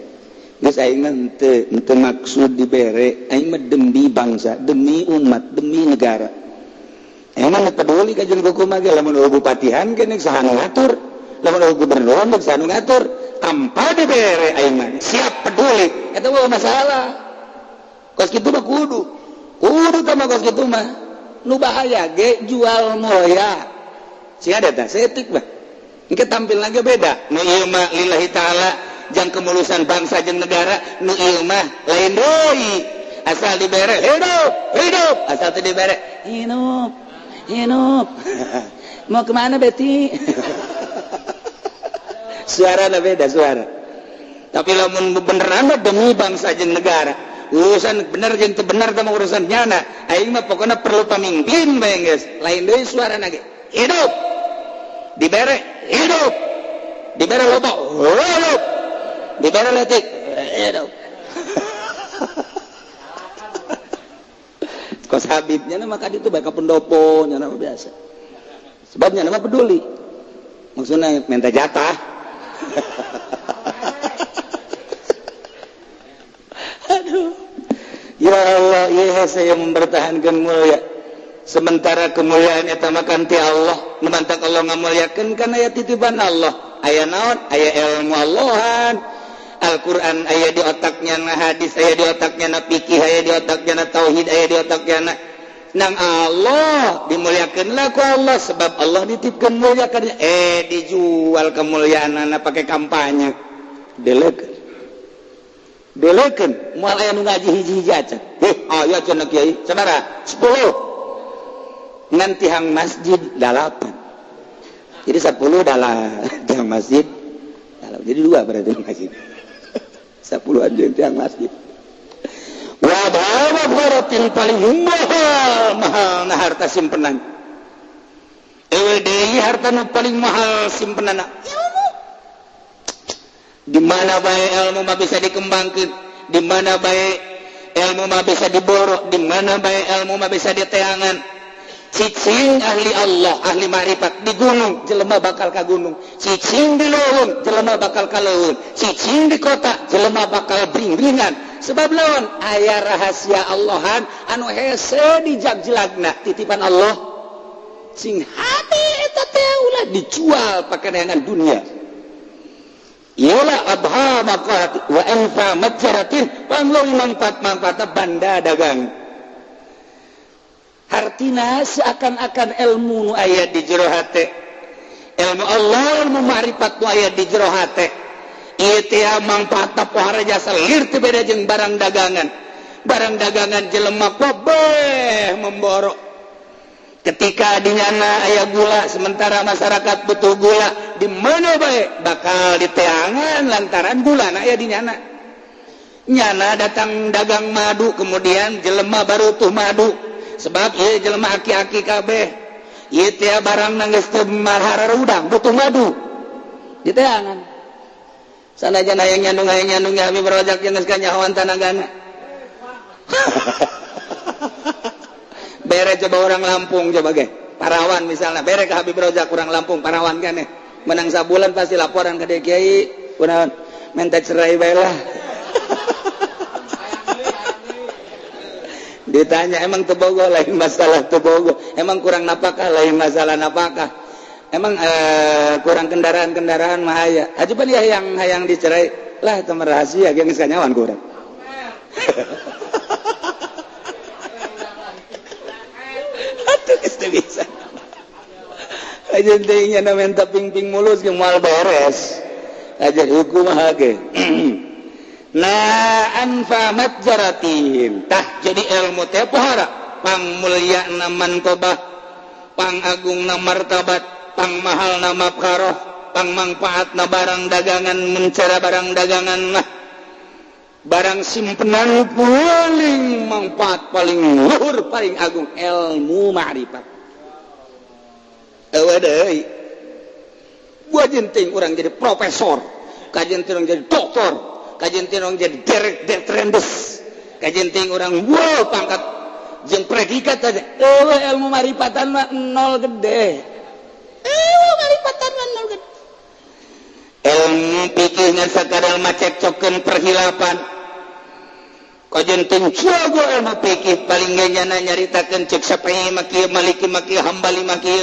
S1: geus. Aing mah henteu henteu maksud dibere, aing mah demi bangsa, demi umat, demi negara. Emang peduli ka jeung kumaha ge. Lamun bupatihan ge saha nu ngatur, lamun gubernuran saha nu ngatur, tanpa dibere aing mah siap peduli. Eta mah masalah kos kitu mah. Kudu kudu tah mah kos kitu mah. Nu bahaya ge jual moya sih ada tah seetik mah. Engke tampil lagi beda. Nu ieu mah lillahi taala, jang kemulusan bangsa jeung negara. Nu ieu mah lain deui, asal dibere hidup hidup, asal teu dibere hidup hidup. Mau kemana, Betty? Suara beda suara. Tapi lamun beneran mah demi bangsa jeung negara, urusan bener jeung teu bener teh urusan nyana, aing mah pokoknya perlu pemimpin bae geus, lain deui suara ge. Hidup dibere hidup, dibere loba hidup, dibere leutik hidup. Kos Habibnya maka itu baik pendopo nya biasa, sebabnya nama peduli, maksudnya minta jatah. Aduh, ya Allah ya, saya mempertahankan mulia sementara kemuliaan eta makan ti Allah. Nu mantak Allah ngamuliakeun kan aya titipan Allah, aya naon, aya ilmu Allahan. Al-Quran aya di otaknya, na hadis aya di otaknya, na fikih aya di otaknya, na tauhid aya di otaknya, na nang Allah dimuliakanlah ku Allah sebab Allah nitipkan muliakannya. Eh, dijual kemuliaan anak pakai kampanye. Delekeun delekeun, moal aya nu ngaji hiji-hiji acan. Heh, aya cenah kiai sabaraha? 10 ngan tihang masjid 8, jadi 10 dalam tihang masjid dalam, jadi dua berarti masjid 10 anjing tiang masjid. Wa paling mahal mahal nah harta simpenan. Ewe deui harta nu paling mahal simpenan ilmu. Di mana bae ilmu mah bisa dikembangkan, di mana bae ilmu mah bisa diborok, di mana bae ilmu mah bisa diteangan. Cicing ahli Allah, ahli marifat di gunung, jelema bakal ka gunung. Cicing di leuweung, jelema bakal ka leuweung. Cicing di kota, jelema bakal bring-bringan. Sebab lawan aya rahasia Allahan anu hese dijagjelagna, titipan Allah. Sing hati eta teh ulah dijual pakai dunia. Yola abha maqat wa anfa matjaratin, panglo manfaat manfaat banda dagang. Hartina seakan-akan ilmu nu aya di jero hate, ilmu Allah, ilmu ma'rifat nu aya di jero hate ieu teh mangfaat pohara jasa lir teu beda jeung barang dagangan. Barang dagangan jelema kabeh memborok ketika dinyana aya gula, sementara masyarakat butuh gula, di mana bae bakal diteangan lantaran gula na aya di nyana. Nyana datang dagang madu, kemudian jelema baru tuh madu, sebab ieu jelema aki-aki kabeh ieu teh barang geus teu udang butuh madu diteangan. Sanajan hayang nyandung, hayang nyandung ya abi berojak geus kanyahoan tanagana. Bere coba orang Lampung, coba ge. Parawan misalnya, bere ke Habib Roja kurang Lampung, parawan kan menang sabulan pasti laporan ke dia, "Kiai, kunaon, minta cerai bae lah." Ditanya, "Emang teu bogoh?" "Lain masalah teu bogoh." "Emang kurang napakah?" "Lain masalah napakah." "Emang kurang kendaraan?" "Kendaraan mah aya aja." "Pan ya yang hayang dicerai lah." "Itu rahasia, geus kanyawan kurang." Atuh geus teu bisa. Aja teh nya minta ping-ping mulus ge moal beres. Aja hukum ge. Nah, anfa matjaratin. Tah, jadi ilmu teh pohara pang mulia na manqobah, pang agung na martabat, pang mahal na mafkharoh, pang mangfaat na barang dagangan, mencara barang dagangan mah barang simpenan paling manfaat, paling luhur, paling agung ilmu ma'rifat. Eueuh deui, buah jenting urang jadi profesor, kajen orang jadi doktor, kajen orang jadi direk detrendes, kajen ting orang wow pangkat jeung predikat aja. Eueuh, ilmu maripatan mah nol gede. Eueuh, maripatan mah nol gede. Ilmu pikirnya sakadar macekcokeun perhilapan. Kajen ting jago ilmu pikir, paling ge nyana nyaritakeun cek Syafi'i mah kieu, Maliki mah kieu, Hambali mah kieu,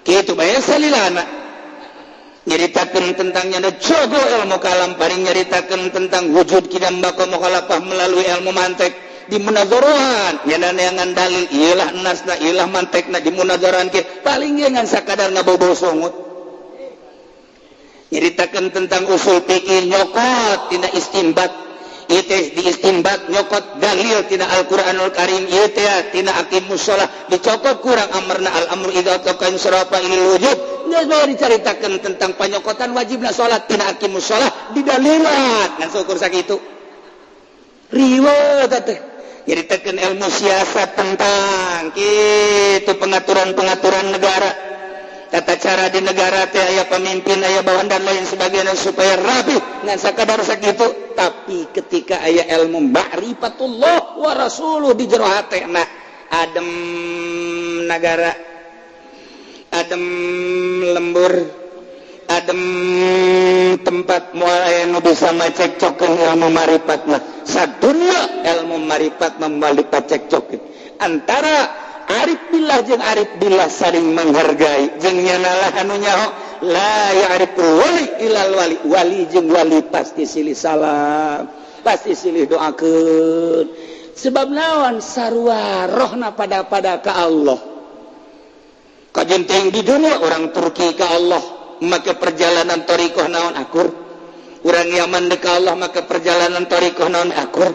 S1: kitu bae salilana. Nyaritakeun tentang nyana jago ilmu kalam, paling nyaritakeun tentang wujud kidam baqa mukhalafah melalui ilmu mantek di munazarahan, nyana neangan dalil ieulah nasna, ieulah mantekna di munazarahan ke, paling ge ngan sakadar ngabobo sungut. Nyaritakeun tentang usul fikih, nyokot tina istinbat ieu teh, di istinbat nyokot dalil tina Al-Qur'anul Karim ieu teh, tina aqimus shalah dicokot kurang amarna al amru idza taqa sarafa ilal wujud. Geus bae dicaritakeun tentang panyokotan wajibna salat tina aqimus shalah, didalilan ngan syukur sakitu riweuh teh. Nyaritakeun ilmu siasat tentang kitu pengaturan-pengaturan negara, tata cara di negara teh, aya pemimpin, aya bawahan, dan lain sebagainya supaya rapi, ngan sakadar sakitu. Tapi ketika aya ilmu ma'rifatullah wa rasuluh di jero hate, nah, adem negara, adem lembur, adem tempat, moal aya nu bisa macekcokeun ilmu marifat mah. Sadunya ilmu marifat membalik pacekcokeun antara arif billah jeung arif billah, saling menghargai jeung nyanalah anu nyaho la ya'riful wali ilal wali. Wali jeung wali pasti silih salam, pasti silih doakeun. Sebab naon? Sarua rohna pada pada ka Allah. Kajenting di dunia orang Turki ka Allah maka perjalanan thoriqoh naon akur, orang Yaman deka Allah maka perjalanan thoriqoh naon akur,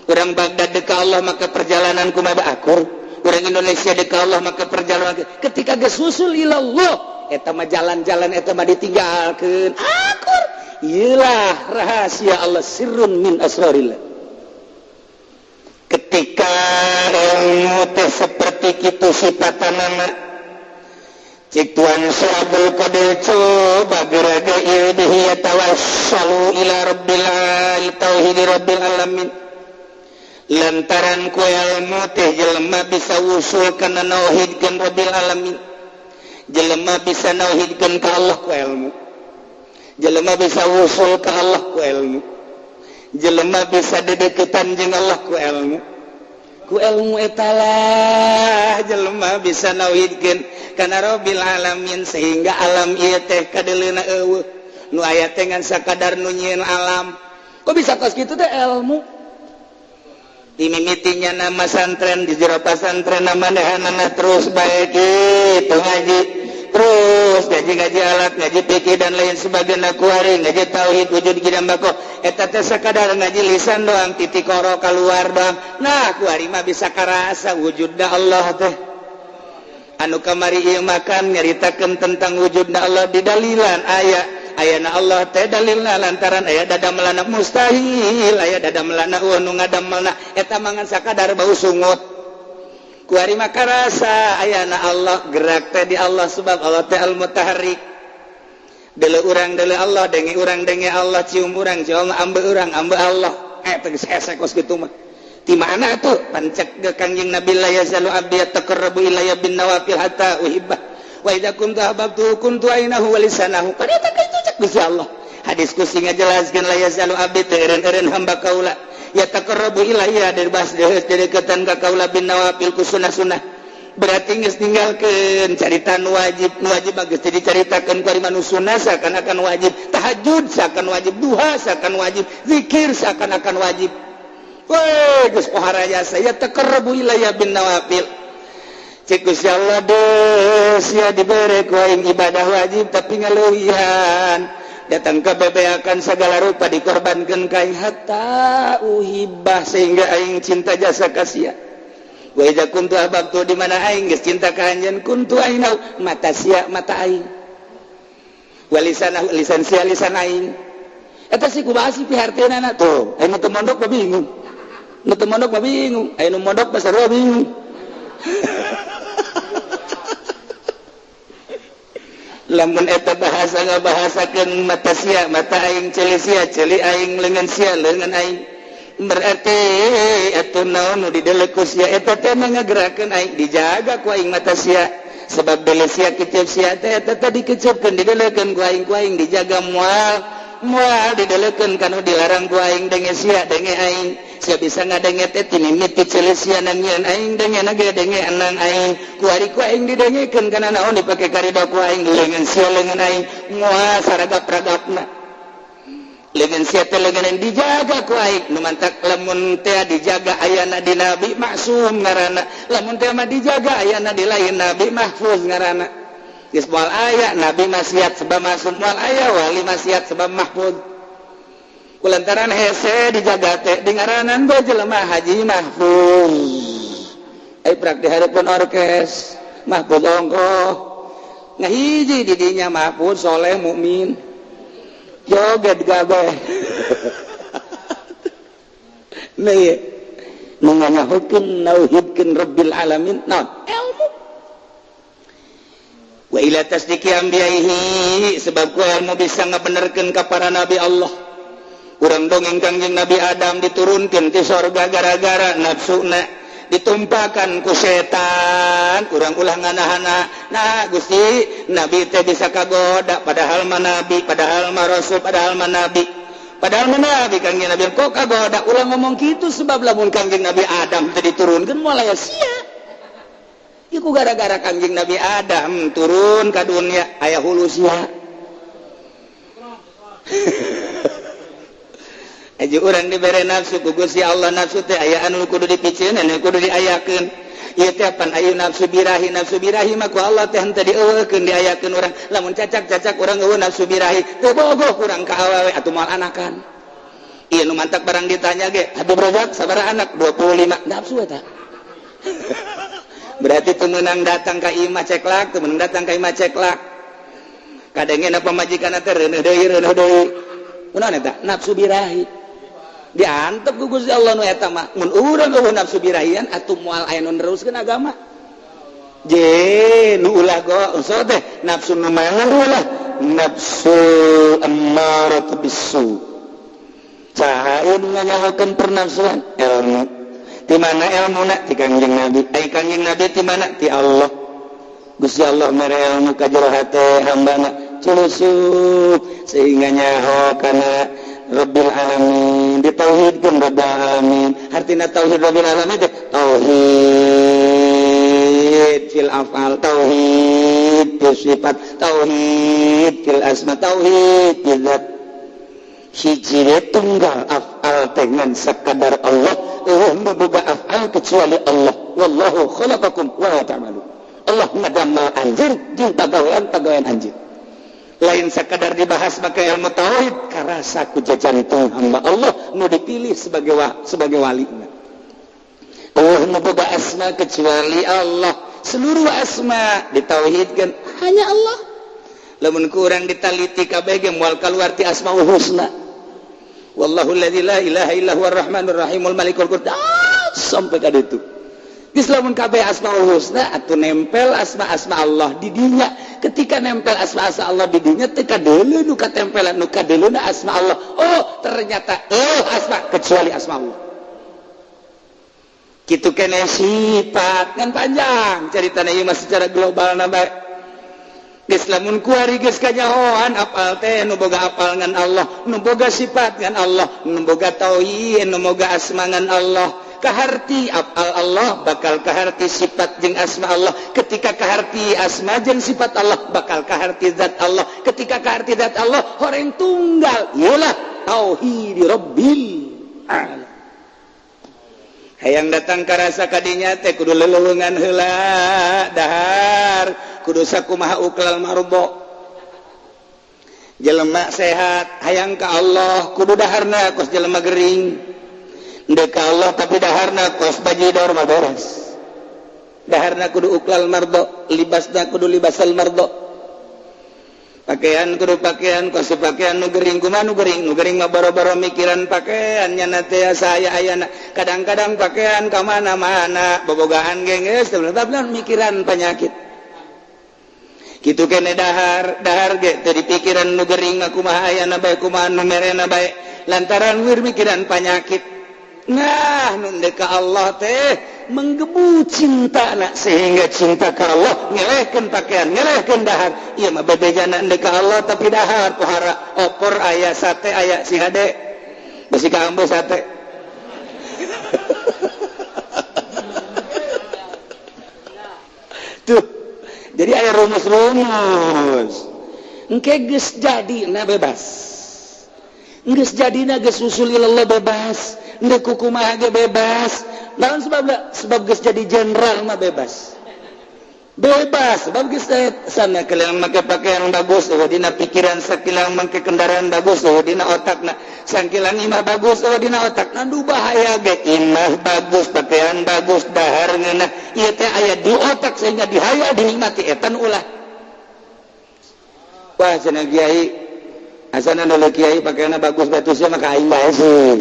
S1: orang Baghdad deka Allah maka perjalanan kumaha akur, orang Indonesia deka Allah maka perjalanan. Ketika geus wusul ilallah, eta mah jalan-jalan eta mah ditinggalkeun, akur. Iyalah rahasia Allah, sirrun min asrarillah. Ketika ilmu teh seperti kitu sifatanana, cik Tuan Syekh Abdul Qadir, coba geraga ieu bihi yatawassalu ila rabbil tauhid rabbil alamin. Lantaran ku ilmu teh jelema bisa wusul kana nauhidkeun rabbil alamin, jelema bisa nauhidkeun ka Allah ku ilmu, jelema bisa wusul ka Allah ku ilmu, jelema bisa dedeketan jeung Allah ku ilmu. Ku ilmu etalah jelema bisa nauhidkeun kana rabbil alamin, sehingga alam ieu teh kadeleuna eueuh, nu aya teh ngan sakadar nu nyieun alam. Kok bisa kos kitu teh? Ilmu dimimitinya nama santren, di jero pasantren nama nehanana terus baik itu ngaji terus, ngaji ngaji alat ngaji fikih dan lain sebagainya, kuari ngaji tauhid wujud kidam bako. Eta teh sakadar ngaji lisan doang, titik koro keluar doang. Nah, kuari mah bisa karasa wujudna Allah teh. Anu kamari ieu makan nyaritakeun tentang wujudna Allah di dalilan aya ayana Allah teh, dalilna lantaran aya dada melana mustahil aya dada melana nu ngadamelna eta mangan sakadar bau sungut. Kuari mah karasa ayana Allah, gerak teh di Allah, sebab Allah teh al mutaharrik. Dele urang dele Allah, denge urang denge Allah, cium urang cium, ambe urang ambe Allah. Eh, tegas hese kos kitu mah. Di mana tuh pancak ke Kangjeng Nabi, la yazalu abdi yataqarrabu ilayya bin nawafil hatta uhibbah wa idza kuntu ahbabtu kuntu ainahu wa lisanahu. Pada eta itu cek Gusti Allah, hadis kusi ngajelaskeun, la yazalu abdi, teu eureun-eureun hamba kaula, yataqarrabu ilayya, dari bahas deketan ka kaula, bin nawafil, ku sunah-sunah. Berarti geus ninggalkeun carita nu wajib. Nu wajib bagus dicaritakeun ku ari sunnah seakan-akan wajib, tahajud seakan wajib, duha seakan wajib, zikir seakan-akan wajib. Woi, geus pohara jasa, yataqarrabu ilayya bin nawafil. Cek Gusti Allah, des ya dibere ku aing ibadah wajib tapi ngaleuwihan, datang ke bebeakan segala rupa dikorbankan ka aing, hatta uhibbah, sehingga aing cinta jasa ka sia. Wa idza kuntu ahbabtu, di mana aing geus cinta ka anjeun, kuntu ainahu, mata sia mata aing, wa lisanahu, lisan sia lisan aing. Eta sih kumaha sih piharteunana tuh? Aya nu teu mondok mah bingung, nu teu mondok mah bingung, aya nu mondok mah sarua bingung. Lamun eta bahasa ngabahasakeun mata sia mata aing, ceuli sia ceuli aing, leungeun sia leungeun aing, berarti atuh naon nu didelek ku sia eta teh ngagerakeun aing, dijaga ku aing mata sia, sebab dele sia kecep sia teh eta teh dikecepkeun, didelekeun ku aing, ku aing dijaga, moal moal didelekeun kanu dilarang ku aing. Denge sia denge aing, sia bisa ngadenge teh tinimiti ceuli sia nangieun aing, denge ge denge anang aing, ku ari ku aing didengekeun kana naon dipake karida ku aing. Leungeun sia leungeun aing, moal saragap-ragapna leungeun sia teh leungeun dijaga ku aing. Nu mantak lamun teh dijaga ayana di nabi, maksum ngaranna. Lamun teh mah dijaga ayana di lain nabi, mahfuz ngaranna. Geus moal aya nabi maksiat sebab maksum, moal aya wali maksiat sebab mahfuz. Kulantaran hese dijaga teh di ngaranan bae jelema Haji Mahfuz. Ai prak di hareupeun orkes Mahfuz ongkoh ngahiji di dinya, Mahfuz soleh mukmin joget gabeh. Nih nu nganyahokeun nauhidkeun Rabbil alamin naon? Ilmu. Wa ila tasdiqi anbiyaihi, sebab ku ilmu bisa ngabenerkeun ka para nabi Allah. Urang dongeng Kangjeng Nabi Adam diturunkeun ti sorga gara-gara nafsuna ditumpakan ku setan. Urang ulah nganahana, nah Gusti, nabi teh bisa kagoda, padahal mah nabi, padahal mah rasul, padahal mah nabi, padahal mah nabi Kangjeng Nabi kok kagoda. Ulah ngomong gitu, sebab lamun Kangjeng Nabi Adam teh diturunkeun moal aya sia. Iku gara-gara Kangjeng Nabi Adam turun ka dunia aya hulu sia. Aja urang dibere nafsu ku Gusti Allah, nafsu teh aya anu kudu dipiceun, anu kudu diayakeun. Ieu teh pan ayu nafsu birahi. Nafsu birahi mah ku Allah teh henteu dieuweukeun, diayakeun urang. Lamun cacak-cacak urang eueuh nafsu birahi, teu bogoh urang ka awewe atuh moal anakan. Ieu nu mantak barang ditanya ge, Habib Razak sabaraha anak? 25. Nafsu eta berarti teu meunang datang ka imah ceklak, teu meunang datang ka imah ceklak, kadangena pamajikan teh reuneuh deui, reuneuh deui. Kunaon eta? Nafsu birahi diantep ku Gusti Allah nu eta mah. Mun urang eueuh nafsu birahian atuh moal aya nu neruskeun agama. Je nu ulah go so teh nafsu nu mana ulah? Nafsu ammaratu bisu. Saha nu nganyahokeun pernafsuan? Ilmu. Di mana ilmuna? Ti Kangjeng Nabi. Ai Kangjeng Nabi ti mana? Ti Allah. Gusti Allah mere ilmu ka jero hate hambana, culusup sehingga nyaho kana Rabbil alamin, ditauhidkeun Rabbil alamin. Artina tauhid Rabbil alamin teh tauhid fil afal, tauhid fil sifat, tauhid fil asma, tauhid fil zat. Hiji tunggal afal teh ngan sakadar Allah, eueuh boga afal kecuali Allah. Wallahu khalaqakum wa ma ta'malun. Allah ngadamel anjeun jeung pagawean-pagawean anjeun. Lain sekadar dibahas pakai ilmu tauhid, karasa ku jajantung hamba Allah nu dipilih sebagai wali. Oh, nu boga asma kecuali Allah, seluruh asma ditauhidkan hanya Allah. Lamun kurang ditaliti kabeh ge moal kaluar ti asmaul husna. Wallahu alladzi la ilaha illa huwar rahmanur rahimul malikul quddus, sampai ka ditu. Geus lamun kabeh asmaul husna atuh nempel asma-asma Allah di dinya. Ketika nempel asma-asma Allah di dinya, teu kadeuleu nu katempelan, nu kadeuleuna asma Allah. Oh, ternyata oh asma kecuali asma Allah. Kitu keneh sifat kan panjang caritana ieu mah secara global na bae. Geus lamun kuari geus kanyahoan apal teh nu boga apal ngan Allah, nu boga sifat ngan Allah, nu boga tauhid, nu boga asma ngan Allah. Kaharti apal Allah bakal kaharti sifat jeung asma Allah. Ketika kaharti asma jeung sifat Allah bakal kaharti zat Allah. Ketika kaharti zat Allah horeng tunggal, iyalah tauhid rabbil alamin. Hayang datang karasa kadinya teh kudu leleuweungan heula, dahar kudu sakumaha uklal marbo. Jelema sehat hayang ka Allah kudu daharna kos jelema gering. Ndek ka Allah tapi daharna kos bajidor mah beres. Daharna kudu uklal mardo, libasna kudu libasal mardo. Pakaian kudu pakaian kos pakaian nu gering. Kumaha nu gering? Nu gering mah boro-boro mikiran pakaian nya teh saya ayana. Kadang-kadang pakaian ka mana-mana bobogaan ge geus mikiran penyakit. Kitu kene dahar, dahar ge teu dipikiran nu gering mah kumaha ayana bae, kumaha nu merena bae, lantaran wir mikiran penyakit. Nah, nu ka Allah teh menggebu cinta nak sehingga cinta ka Allah ngelehkeun pakaian, ngelehkeun dahar. Ieu mah bebejana ndek ka Allah tapi dahar pohara opor aya, sate aya, si hade besi kaambo sate. Tuh, jadi aya rumus-rumus engke geus jadi na bebas, geus jadina geus usul ilallah bebas, ndek kukumaha ge bebas. Naon sebabna? Sebab geus jadi jenderal mah bebas. Bebas sebab geus sana kalian make pakaian bagus, oh dina pikiran, sakilang make kendaraan bagus, oh dina otakna, sangkilang imah bagus, oh dina otakna. Duh bahaya ge imah bagus, pakaian bagus, dahar ngeunah, ieu teh aya di otak sehingga dihayal dinikmati eta nu ulah. Wah cenah kiai, asana nu kiai pakaianna bagus batu sia mah ka aing bae sih.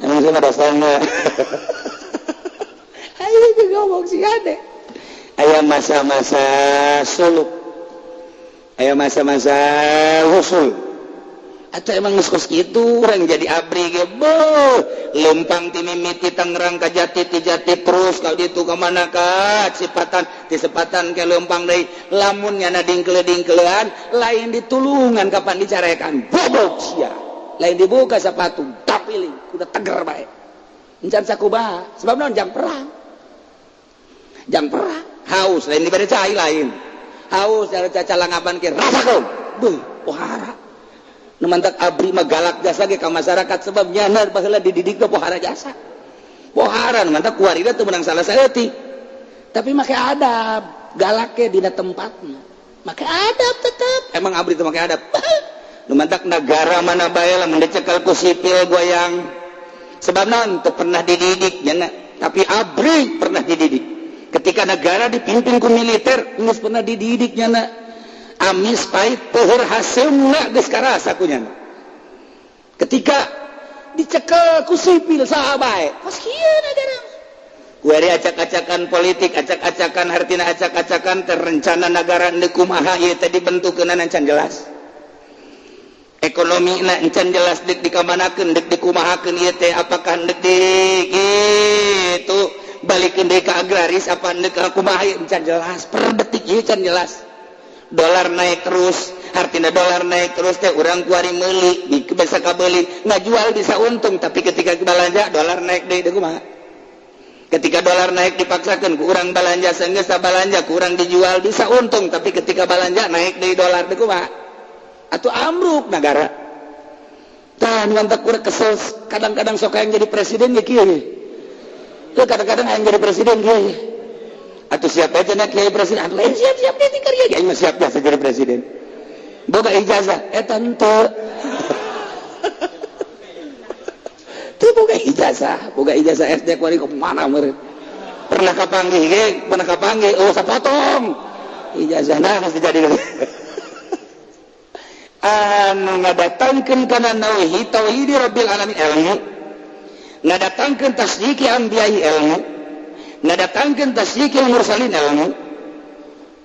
S1: Emang sih mah dasarna. Ayo juga ngomong sih ade. Aya masa-masa suluk, aya masa-masa usul. Atau emang geus kos kitu urang jadi abri ge beuh lempang ti mimiti Tangerang ka Jati, ti Jati terus ka ditu ka mana ka Sipatan, ti Sepatan ke lempang deui. Lamun nyana dingkele-dingkelean lain ditulungan kapan dicarekan bobok sia, lain dibuka sepatu tapiling kudu teger bae encan sakumaha sebab naon jang perang, jang perang haus lain dibere cai, lain haus cara cacalangapan ke rasakeun beuh pohara. Nu mantak abri mah galak jasa ge ka masyarakat sebab nyana baheula dididik teh pohara jasa pohara. Nu mantak kuari teu meunang salah saeutik tapi make adab, galak ge dina tempatna make adab tetep. Emang abri teh make adab. Nu mantak negara mana bae lamun dicekel ku sipil goyang sebab naon teu pernah dididik nyana. Tapi abri pernah dididik ketika negara dipimpin ku militer, geus pernah dididik nyana amis pahit peuheur haseumna geus karasa ku nyana. Ketika dicekel ku sipil saha bae kos kieu negara kuari acak-acakan politik, acak-acakan hartina acak-acakan terencana negara deuk kumaha ieu teh dibentukeunna encan jelas, ekonomi na encan jelas deuk dikamanakeun, deuk dikumahakeun ieu teh, apakah deuk di kitu balikeun deui ka agraris apa deuk ka kumaha encan jelas. Per detik ieu can jelas. Dolar naik terus, artinya dolar naik terus teh urang kuari meuli bisa kabeli, ngajual bisa untung, tapi ketika belanja dolar naik deui, deui kumaha? Ketika dolar naik dipaksakan ku urang balanja, sanggeus balanja kurang dijual bisa untung, tapi ketika balanja naik deui dolar, deui kumaha? Atau amruk negara. Tah mantap kurang kesel kadang-kadang sok yang jadi presiden ya kieu. Kadang-kadang yang jadi presiden kieu. Atau siapa aja nak kiai presiden, lain siap-siap dia tinggal ya, kiai mah siap biasa jadi presiden. Boga ijazah, eta henteu. Tuh boga ijazah SD kuari ke mana meureun. Pernah kapanggih ge, pernah kapanggih, oh sapotong. Ijazahna pasti jadi. Anu ngadatangkeun kana tauhid, tauhid rabbil alamin ilmu. Ngadatangkeun tasdiqi anbiya'i ilmu. Ngadatangkeun tasdiqil mursalin ilmu.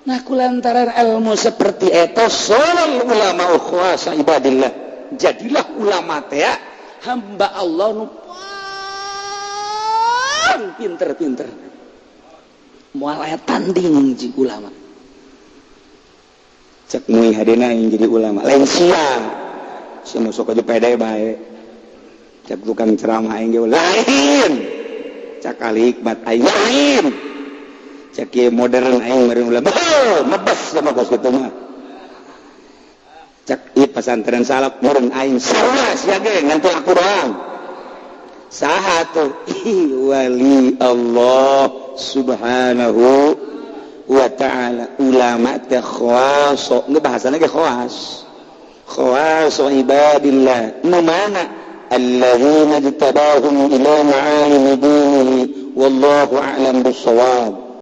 S1: Nah kulantaran ilmu seperti eta solal ulama ukhwasa ibadillah. Jadilah ulama teh hamba Allah nu Pinter-pinter moal aya tanding jeung ulama.
S3: Cek mui hadena yang jadi ulama lain sia, sia masuk aja pede bae. Cek tukang ceramah aing ge lain, cek ahli hikmat aing lain, cek kieu modern aing meureun ulama mebes sama kos kitu mah. Cek ieu pesantren salaf meureun aing sarua, sia ge ngan teu aku doang. Saha tuh? Wali Allah Subhanahu wa ta'ala. Ulama teh khawaso, nggak bahasana ge khawas, khawaso ibadillah. Nu mana? Alladzina ijtabahum ila ma'alimi dinihi, wallahu a'lam bissawab.